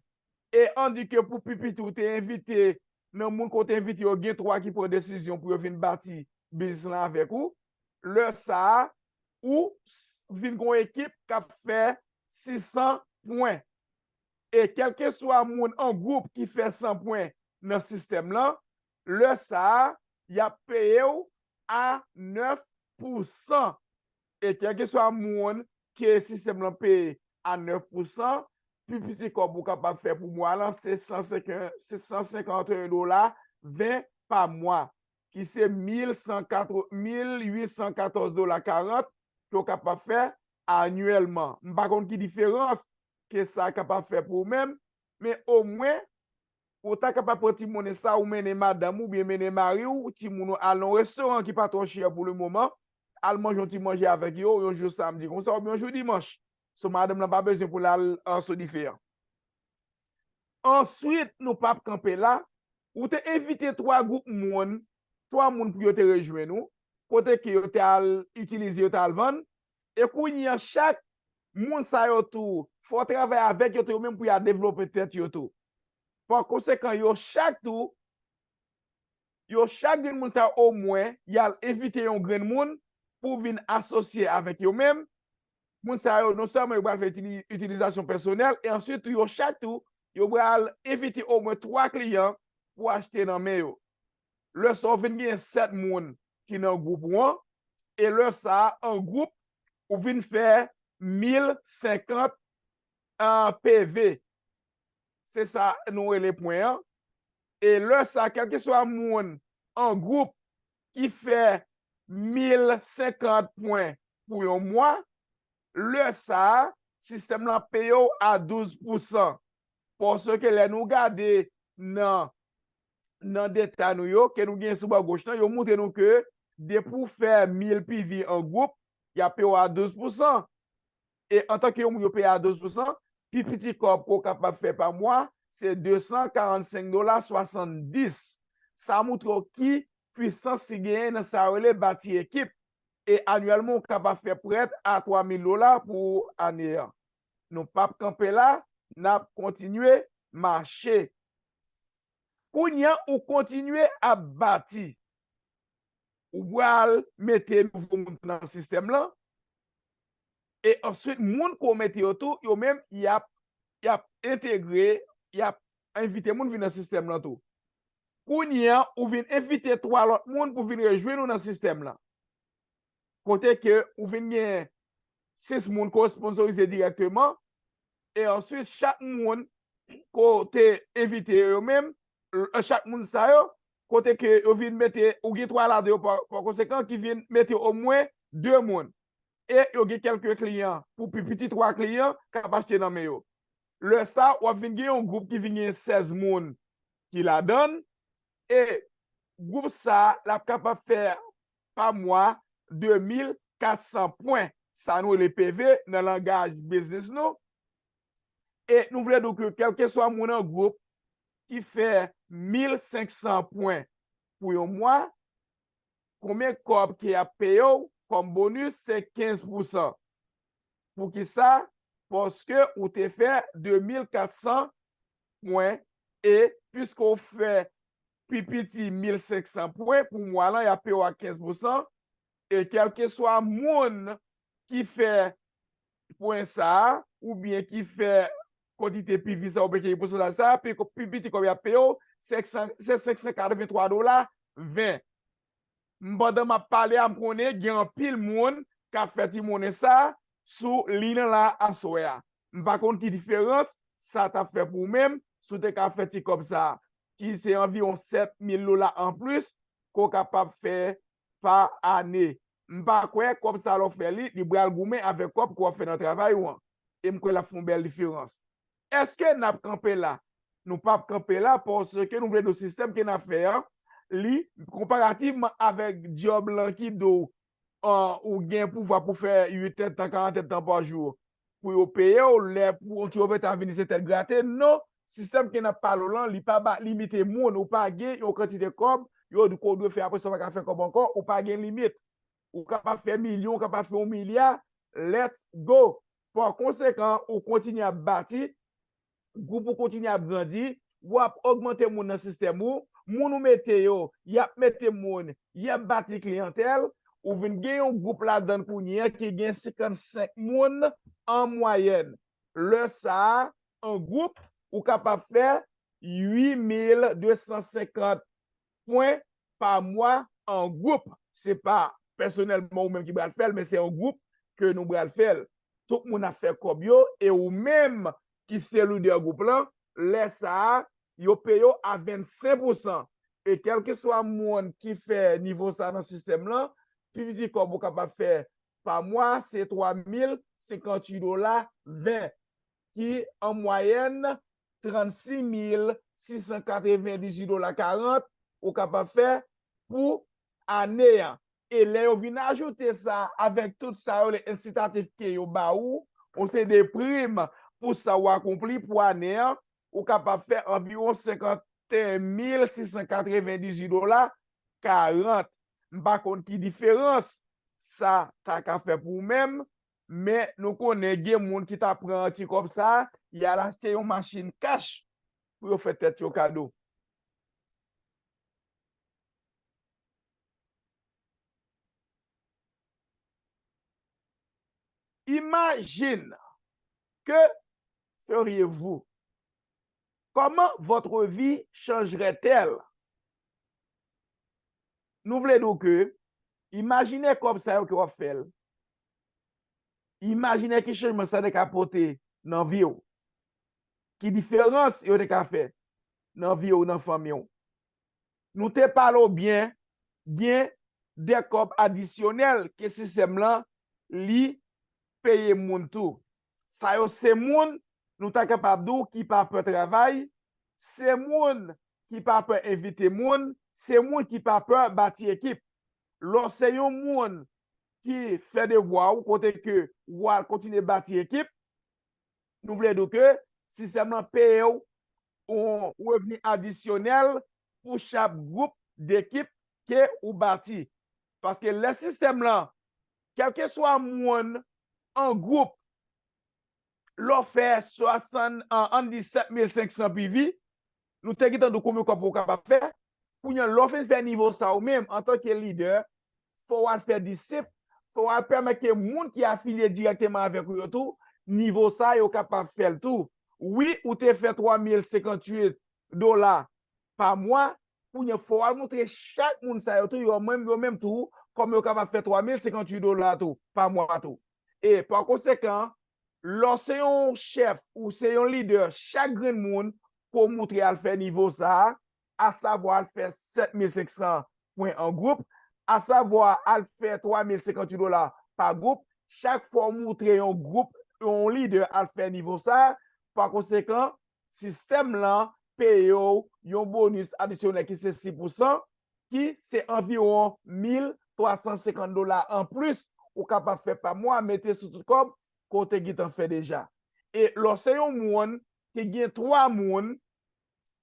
E ann di ke pou pi piti ou te envite, nan moun ke w te envite yo, gen twa ki pran desizyon pou yo vin bati biznis lan avèk ou. Lè sa a, ou s-, vin gen yon ekip k ap fè sis san pwen. E kèlkeswa moun an gwoup ki fè san pwen nan sistèm lan, lè sa a, y ap peye w a nèf pousan. E kèlkeswa moun ke sistèm lan peye a nèf pousan, pi piti kòb ou kapab fè pou mwa lan, se san senkant, se san senkant dola ven pa mwa, ki se mil san katòz, mil uit san katòz dola karant ke w kapab fè anyèlman. M pa konn ki diferans ke sa kapab fè pou ou menm, men omwen, ou ta kapab pran ti monnen sa, ou mennen madanm ou, oubyen mennen mari w, timoun ou, al nan yon restoran ki pa twò chè pou le moman, al manje yon ti manje avèk yo, yon jou samdi konsa, oubyen yon jou dimanch. So, madanm lan pa bezwen pou l al an so dife an. Answit, nou p ap kanpe la. Ou te envite twa gwoup moun, twa moun pou yo te rejwenn ou, kote ke yo te al itilize, yo te al vann. E kounye an, chak moun sa yo tou, fò w travay avèk yo tou, yo menm pou y a devlope tèt yo tou. Pa konsekan, yo chak tou, yo chak grenn moun sa yo, omwen, y al envite yon grenn moun pou vin asosye avèk yo menm. Moun sa yo, non sèlman yo pral fè itili-, itilizasyon pèsonèl, e answit tou, yo chak tou, yo pral envite omwen twa kliyan pou achte nan men yo. Lè sa a, ou vin gen sèt moun ki nan gwoup ou an, e lè sa a, an gwoup, ou vin fè mil senkant, ah, P V. Se sa nou rele pwen an. E lè sa a, kèlkeswa moun an gwoup ki fè mil senkant pwen pou yon mwa, lè sa a, sistèm lan peye w a douz pousan. Paske lè nou gade nan, nan deta nou yo, ke nou gen sou bò goch lan, yo montre nou ke depi w fè mil P V an gwoup, y ap peye w a douz pousan. E antanke yon moun yo peye a douz pousan, pi piti kòb ke w kapab fè pa mwa, se de san karannsenk dola swasanndis. Sa montre w ki pwisans ki genyen nan sa yo rele bati ekip. E anyèlman, w kapab fè prèt a twa mil dola pou ane an. Nou p ap kanpe la, n ap kontinye mache. Kounye a, ou kontinye ap bati. Ou pral mete nouvo moun nan sistèm lan. E answit, moun ke w mete yo tou, yo menm, y ap, y ap entegre, y ap envite moun vin nan sistèm lan tou. Kounye a, ou vin envite twa lòt moun pou vin rejwenn ou nan sistèm lan. Kote ke ou vin gen sis moun ke w sponsorize dirèkteman, e answit, chak moun ke w te envite yo, yo menm, chak moun sa yo, kote ke yo vin mete, ou gen twa ladan yo pa, pa konsekan, ki vin mete omwen de moun. E yo gen kèlke kliyan, pou pi piti twa kliyan, k ap achte nan men yo. Lè sa a, w ap vin gen yon gwoup ki vin gen sèz moun ki ladan l, e gwoup sa a, l ap kapab fè pa mwa de mil kat san pwen, sa nou rele P V nan langaj biznis nou. E nou vle di w ke kèlkeswa moun an gwoup ki fè mil senk san pwen pou yon mwa, konbyen kòb ke y ap peye w kòm bonis, se kenz pousan. Poukisa? Paske ou te fè de mil kat san pwen, e piske w fè pi piti mil senk san pwen pou mwa lan, y ap peye w a kenz pousan. E kèlkeswa moun ki fè pwen sa a, oubyen ki fè kantite P V sa a, oubyen ki pousantaj sa a, pi, pi piti kòb y ap peye w, se senk san, se senk san katrevenntwa dola ven. M, pandan m ap pale a, m konnen gen anpil moun k ap fè ti monnen sa a sou liy nan la aswè a. M pa konn ki diferans sa t ap fè pou ou menm, si w te ka fè ti kòb sa a, ki se anviwon sèt mil dola anplis, ke w kapab fè pa ane. M pa kwè kòb sa a lè w fè li, li pral goumen avèk kòb ke w ap fè nan travay ou an. E m kwè l ap fè yon bèl diferans. Èske n ap kanpe la? Nou p ap kanpe la, paske nou vle di w sistèm ke n ap fè an, li konparativman avèk djòb lan ki di w, an, ou gen pouvwa pou fè uit èdtan, karant èdtan pa jou, pou yo peye w, lè pou yon ti ovètan vini se tèt grate. Non, sistèm ke n ap pale w lan, li pa ba, limite moun, ou pa gen yon kantite kòb, yo di ke w dwe fè, apre sa w pa ka fè kòb ankò, ou pa gen limit. Ou kapab fè milyon, ou kapab fè yon milya, let's go. Pa konsekan, ou kontinye ap bati, gwoup ou kontinye ap grandi, w ap ogmante moun nan sistèm ou, moun ou mete yo, y ap mete moun, y ap bati kliyantèl, ou vin gen yon gwoup ladan l kounye a ki gen senkannsenk moun an mwayèn. Lè sa a, an gwoup, ou kapab fè uit mil de san senkant pwen pa mwa an gwoup. Se pa pèsonèlman ou menm ki pral fè l, men se an gwoup ke nou pral fè l. Tout moun ap fè kòb yo, e ou menm, ki se lidè gwoup lan, lè sa a, yo peye w a vennsenk pousan. E kèlkeswa moun ki fè nivo sa a nan sistèm lan, pi piti kòb ou kapab fè pa mwa, se twa mil senkanntuit dola ven, ki an mwayèn trannsis mil sis san katrevendizuit dola karant ou kapab fè pou ane an. E lè yo vin ajoute sa avèk tout sa yo, le ensitatif ke yo ba ou, yon seri de prim pou sa ou akonpli pou ane an, ou kapab fè anviwon senkanteyen mil sis san katrevendizuit dola karant. M pa konn ki diferans sa ta ka fè pou ou menm, men nou konnen gen moun ki ta pran ti kòb sa, y al achte yon machin kach pou yo fè tèt yo kado. Imagine, que feriez-vous? Comment votre vie changerait-elle? Nou vle di w ke, imajine kòb sa yo ke w ap fè l. Imajine ki chanjman sa te ka pote nan vi w. Ki diferans yo te ka fè nan vi w, nan fanmi w. Nou te pale w byen, gen de kòb adisyonèl ke sistèm lan li peye moun tou. Sa yo se moun, nou ta kapab di w, ki pa pè travay, se moun ki pa pè envite moun, se moun ki pa pè bati ekip. Lè w se yon moun ki fè devwa w, kote ke w al kontinye bati ekip, nou vle di w ke sistèm lan peye w yon revni adisyonèl pou chak gwoup dekip ke ou bati. Paske lè sistèm lan, kèlkeswa moun an gwoup, lè w fè swasann, an, ann di sèt mil senk san P V, nou te gentan di w konbyen kòb ou kapab fè. Kounye a, lè w fin fè nivo sa ou menm, antanke lidè, fò w al fè disip, fò w al pèmèt ke moun ki afilye dirèkteman avèk ou yo tou, nivo sa yo kapab fè l tou. Wi, ou te fè twa mil senkanntuit dola pa mwa, kounye a, fò w al montre chak moun sa yo tou, yo menm, yo menm tou, kòman yo kapab fè twa mil senkanntuit dola tou, pa mwa tou. E pa konsekan, lè w se yon chèf ou se yon lidè, chak grenn moun ke w montre al fè nivo sa a, asavwa al fè sèt mil senk san pwen an gwoup, asavwa al fè twa mil senkanntuit dola pa gwoup, chak fwa w montre yon gwoup, yon lidè al fè nivo sa a, pa konsekan, sistèm lan peye w yon bonis adisyonèl ki se sis pousan, ki se anviwon mil twa san senkant dola anplis ou kapab fè pa mwa, mete sou tout kòb ke w te gentan fè deja. E lè w se yon moun ki gen twa moun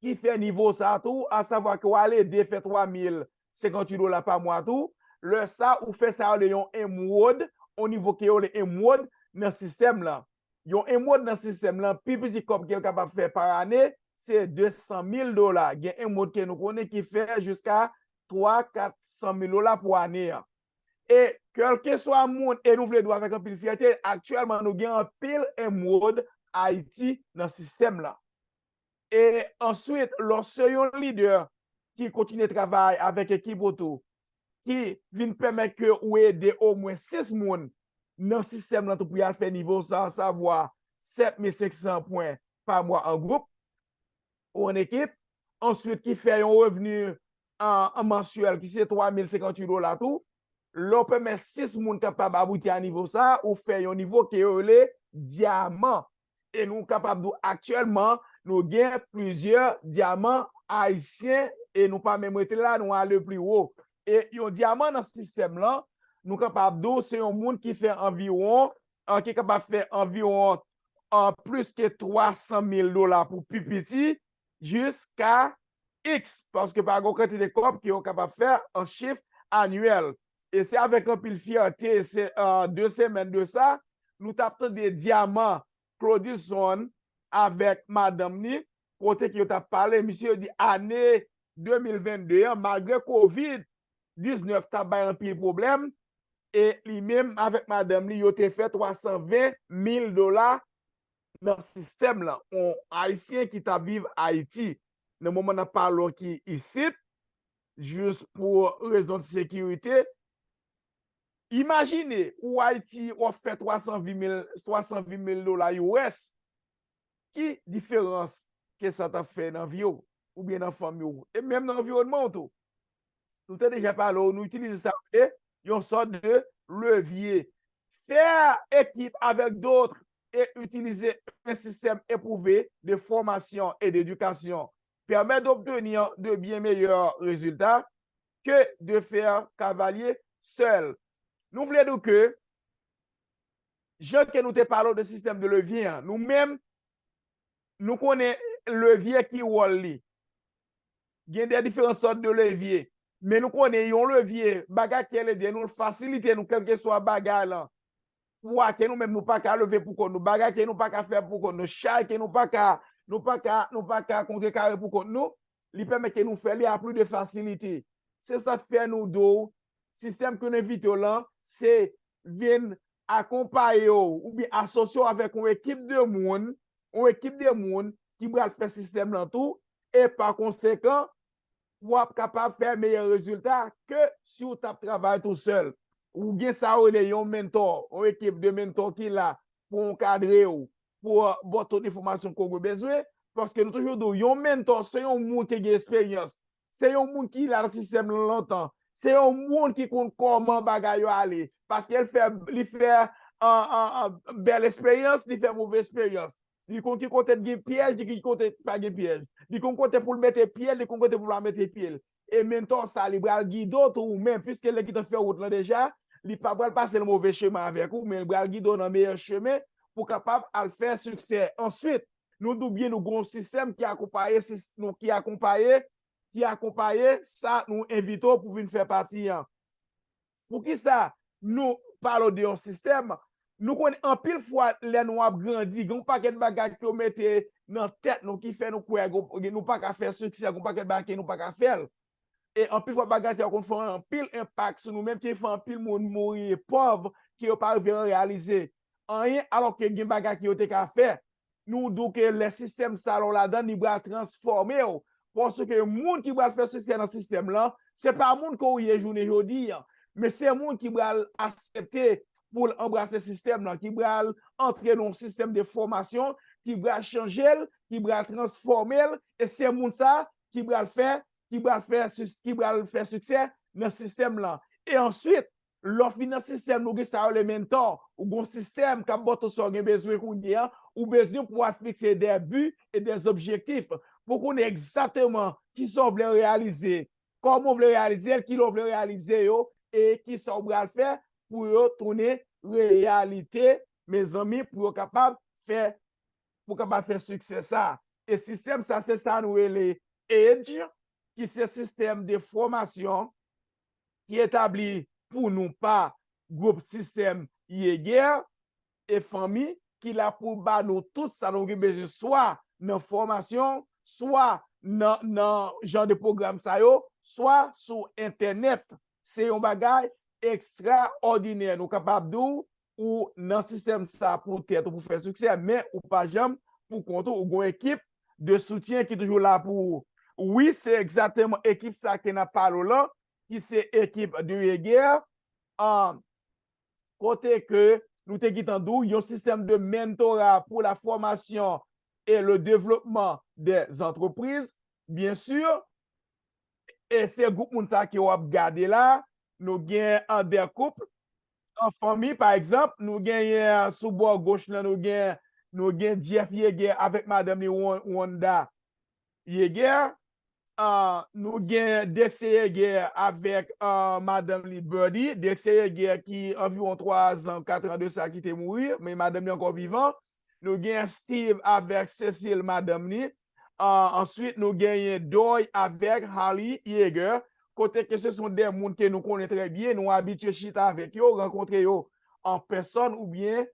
ki fè nivo sa a tou, asavwa ke w al ede fè twa mil senkanntuit dola pa mwa tou, lè sa a ou fè sa yo rele yon emwòd, yon nivo ke yo rele emwòd nan sistèm lan. Yon emwòd nan sistèm lan, pi piti kòb ke l kapab fè pa ane, se de san mil dola. Gen emwòd ke nou konnen ki fè jiska twa, kat san mil dola pou ane an. E kèlkeswa moun, e nou vle di w avèk anpil fyète, aktyèlman nou gen anpil emwòd Ayiti nan sistèm lan. E answit, lè w se yon lidè ki kontinye travay avèk ekip ou tou, ki vin pèmèt ke ou ede omwen sis moun nan sistèm lan tou pou y al fè nivo sa, asavwa sèt mil senk san pwen pa mwa an gwoup ou an ekip, answit ki fè yon revni an, an mansyèl ki se twa mil senkanntuit dola tou, lè w pèmèt sis moun kapab abouti a nivo sa, ou fè yon nivo ke yo rele dyaman. E nou kapab di w aktyèlman, nou gen plizyè dyaman ayisyen e nou pa menm rete la, nou ale pli wo. E yon dyaman nan sistèm lan, nou kapab di w se yon moun ki fè anviwon, an, ki kapab fè anviwon, an, plis ke twa san mil dola pou pi piti, jiska X, paske pa gen kantite kòb ke yo kapab fè an chif anyèl. E se avèk anpil fyète, se, euh, de semèn de sa, nou t ap tande dyaman Claudilson avèk madanm li, kote ke yo t ap pale, misye di ane de mil vennde an, malgre kovid diznèf t ap bay anpil pwoblèm, e li menm avèk madanm li, yo te fè twa san ven mil dola nan sistèm lan, yon Ayisyen ki t ap viv Ayiti, nan moman n ap pale w ki isit, jis pou rezon de sekirite. Imajine, ou Ayiti, w ap fè twa san ven mil, twa san ven mil dola U S, ki diferans ke sa t ap fè nan vi w, oubyen nan fanmi w, e menm nan anviwònman w tou? Nou te deja pale w, nou itilize sa yo rele yon sòt de levye. Faire équipe avec d'autres et utiliser un système éprouvé de formation et d'éducation permet d'obtenir de bien meilleurs résultats que de faire cavalier seul. Nou vle di ke, jan ke nou te pale w de sistèm de levye an, nou menm, nou konnen levye ki wòl li. Gen de diferan sòt de levye. Men nou konnen yon levye, bagay ki ede nou, l fasilite nou kèlkeswa bagay lan. Pwa ke nou menm nou pa ka leve pou kont nou, bagay ke nou pa ka fè pou kont nou, chay ke nou pa ka, nou pa ka, nou pa ka kontrekare pou kont nou, li pèmèt ke nou fè li a pli de fasilite. Se sa k fè nou di w, sistèm ke nou envite w lan, se vin akonpaye w oubyen asosye w avèk yon ekip de moun, yon ekip de moun ki pral fè sistèm lan tou, e pa konsekan, w ap kapab fè meyè rezilta ke si w t ap travay tou sèl. Ou gen sa yo rele yon mentor, yon ekip de mentor ki la pou ankadre w, pou ba w tout enfòmasyon ke w bezwen, paske nou toujou di w, yon mentor se yon moun ki gen esperyans, se yon moun ki la nan sistèm lan lontan, se yon moun ki konn kòman bagay yo ale, paske l fè, li fè, an, an, an, bèl esperyans, li fè move esperyans. Li konn ki kote gen pyèj, li konn ki kote pa gen pyèj. Li konn kote pou l mete pye l, li konn kote pou l pa mete pye l. E mentor sa, li pral gide w tou ou menm, piske l gentan fè wout lan deja, li pa pral pase nan move chemen avèk ou, men li pral gide w nan meyè chemen pou w kapab al fè siksè. Answit, nou di w byen, nou gen yon sistèm ki akonpaye, sis-, nou, ki akonpaye, ki akonpaye sa nou envite w pou vin fè pati an. Poukisa nou pale w de yon sistèm? Nou konnen anpil fwa lè nou ap grandi, gen yon pakèt bagay ke yo mete nan tèt nou ki fè nou kwè gon-, nou pa ka fè siksè, gen yon pakèt bagay ke nou pa ka fè l. E anpil fwa bagay sa yo konn fè anpil enpak sou nou menm, ki fè anpil moun mouri pòv, ke yo pa rive reyalize anyen, alò ke gen bagay ke yo te ka fè. Nou di w ke lè sistèm sa la w ladan, li pral transfòme w. Paske moun ki pral fè siksè nan sistèm lan, se pa moun ke w ye jounen jodi an, men se moun ki pral aksepte pou l anbrase sistèm lan, ki pral antre nan yon sistèm de fòmasyon, ki pral chanje l, ki pral transfòme l, e se moun sa ki pral fè, ki pral fè sis-, ki pral fè siksè nan sistèm lan. E answit, lè w fin nan sistèm, nou gen sa yo rele mentor, ou gen yon sistèm k ap ba w tout sa w gen bezwen kounye a, ou bezwen pou w al fikse de bi e de zobjektif, pou w konnen egzakteman kisa w vle reyalize, kòman w vle reyalize l, kilè w vle reyalize yo, e kisa w pral fè pou yo tounen reyalite, mezanmi, pou yo kapab fè, pou kapab fè siksè sa. E sistèm sa, se sa nou rele EDGE, ki se sistèm de fòmasyon ki etabli pou nou pa gwoup sistèm Yeager e fanmi ki la pou ba nou tout sa nou gen bezwen, swa nan fòmasyon, swa nan, nan jan de pwogram sa yo, swa sou entènèt. Se yon bagay ekstraòdinè. Nou kapab di w, ou nan sistèm sa pou tèt ou pou fè siksè, men ou pa janm pou kont ou, ou gen yon ekip de soutyen ki toujou la pou ou. Wi, se egzakteman ekip sa ke n ap pale w lan, ki se ekip de Yeager, an, kote ke nou te gentan di w, yon sistèm de mentora pour la formation et le développement des entreprises, bien sûr. E se gwoup moun sa ke w ap gade la, nou gen an de koup, an fanmi, pa egzanp, nou genyen sou bò goch lan, nou gen, nou gen Jeff Yeager avèk madanm li, Won-, Wanda Yeager. Ah, nou gen Dexter Yeager avèk, ah, madanm li, Birdie. Dexter Yeager ki anviwon twa zan, kat an de sa, ki te mouri, men madanm li ankò vivan. Nou gen Steve avèk Cecile, madanm li. Ah, answit, nou genyen Doy avèk Harley Yeager, kote ke se son de moun ke nou konnen trè byen, nou abitye chita avèk yo, rankontre yo an pèsòn oubyen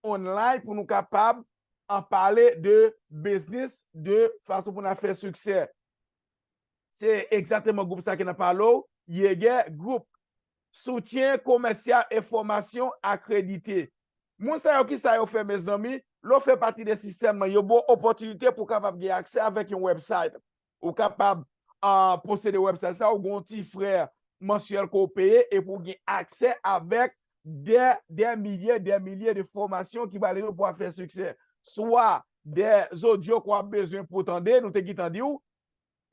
online pou nou kapab an pale de biznis, de fason pou n ap fè siksè. Se egzakteman gwoup sa ke n ap pale w, Yeager Group. Soutyen komèsyal e fòmasyon akredite. Moun sa yo, kisa yo fè, mezanmi? Lè w fè pati de sistèm nan, yo ba w opòtinite pou w kapab gen aksè avèk yon website. Ou kapab, ah, posede website sa, ou gen yon ti frè mansyèl ke w peye, epi w gen aksè avèk dè, dè milye, dè milye de fòmasyon ki pral ede w pou w fè siksè. Swa de zodyo ke w ap bezwen pou w tande, nou te gentan di w,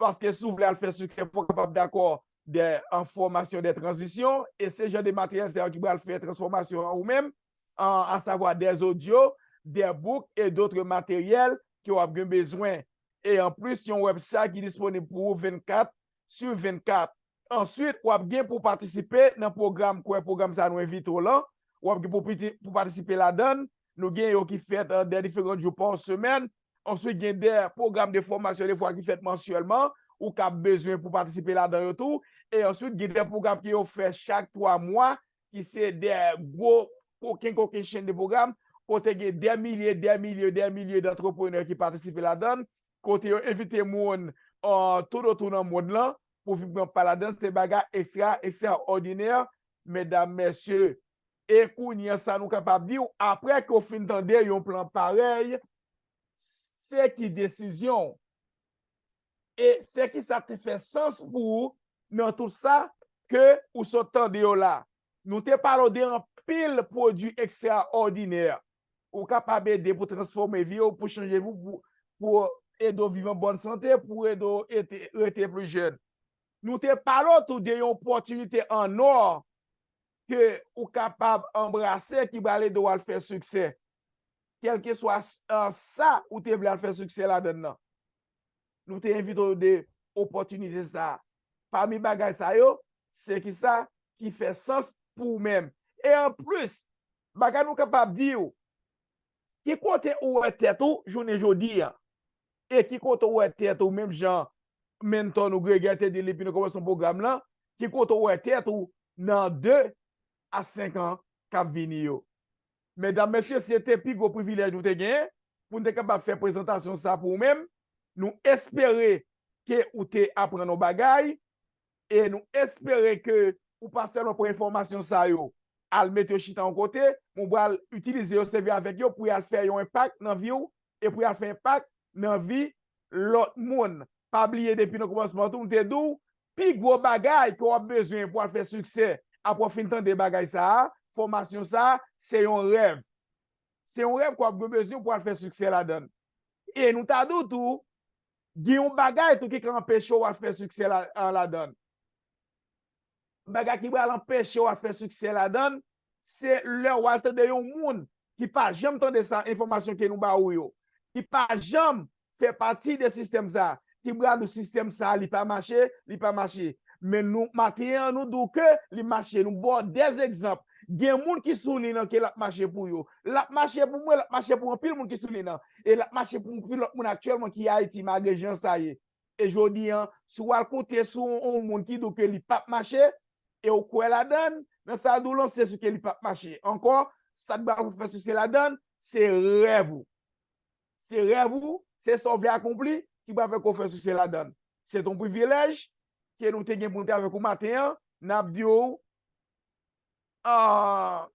paske si w vle al fè siksè, fò w kapab dakò de, an fòmasyon de tranzisyon, e se jan de materyèl sa yo ki pral fè transfòmasyon an ou menm, an, asavwa de zodyo, de book e dotre materyèl ke w ap gen bezwen. E anplis, yon website ki disponib pou ou vennkat sou vennkat. Answit, w ap gen pou patisipe nan pwogram, kwè pwogram sa nou envite w lan, w ap gen pou piti-, pou patisipe ladan l. Nou gen yo ki fèt, eh, de diferan jou pa semèn. Answit, gen de pwogram de fòmasyon defwa ki fèt mansyèlman, ou ka bezwen pou patisipe ladan yo tou. E answit, gen de pwogram ke yo fè chak twa mwa, ki se de gwo koken, koken chenn de pwogram, kote gen de milye, de milye, de milye d'antreprenè ki patisipe ladan l, kote yo envite moun, eh, toutotou nan mond lan pou vin pran pa ladan l. Se bagay ekstra, ekstraòdinè, medam, mesye. E kounye a sa nou kapab di w, apre ke w fin tande yon plan parèy, se ki desizyon w? E se ki sa k te fè sans pou ou nan tout sa ke ou sot tande yo la? Nou te pale w de anpil pwodui ekstraòdinè. Ou kapab ede pou transfòme vi w, pou chanje vi w, pou, pou ede w viv an bòn sante, pou ede w ete, rete pli jèn. Nou te pale w tou de yon opòtinite an nò ke ou kapab anbrase ki pral ede w al fè siksè. Kèlkeswa s-, an sa ou te vle al fè siksè ladan l nan. Nou te envite w de opòtinite sa a. Pami bagay sa yo, se ki sa ki fè sans pou ou menm. E anplis, bagay nou kapab di w, ki kote ou wè tèt ou jounen jodi a? E ki kote ou wè tèt ou, menm jan menntò nou Gregè te di l depi nan kòmansman pwogram lan, ki kote ou wè tèt ou nan de a senk an k ap vini yo? Medam, mesye, se te pi gwo privilèj nou te genyen pou n te kapab fè prezantasyon sa pou ou menm. Nou espere ke ou te aprann yon bagay e nou espere ke ou pa sèlman pran enfòmasyon sa yo, al mete yo chita yon kote, men w pral itilize yo, sèvi avèk yo pou y al fè yon enpak nan vi w e pou y al fè enpak nan vi lòt moun. Pa bliye, depi nan kòmansman tou, m te di w, pi gwo bagay ke w ap bezwen pou w al fè siksè, apre w fin tande bagay sa a, fòmasyon sa a, se yon rèv. Se yon rèv ke w ap gen bezwen pou w al fè siksè ladan l. E nou ta di w tou, gen yon bagay tou ki ka anpeche w al fè siksè la, a, ladan l. Bagay ki pral anpeche w al fè siksè ladan l, se lè w al tande yon moun ki pa janm tande sa, enfòmasyon ke nou ba ou yo, ki pa janm fè pati de sistèm sa, ki pral di w sistèm sa, li pa mache, li pa mache. Men nou, maten an, nou di w ke li mache. Nou ba w de egzanp. Gen moun ki sou liy nan ke l ap mache pou yo. L ap mache pou mwen, l ap mache pou anpil moun ki sou liy nan. E l ap mache pou anpil lòt moun aktyèlman ki Ayiti, malgre jan sa ye. E jodi an, si w al koute sou yon moun ki di w ke li p ap mache, e w kwè ladan l, nan sa l di w lan, se si ke li p ap mache. Ankò, sa k ba w fè siksè ladan l, se rèv ou. Se rèv ou, se sa w vle akonpli ki pral fè ke w fè siksè ladan l. Se t on privilèj ke nou te gen pou n te avèk ou maten an. N ap di w, ah,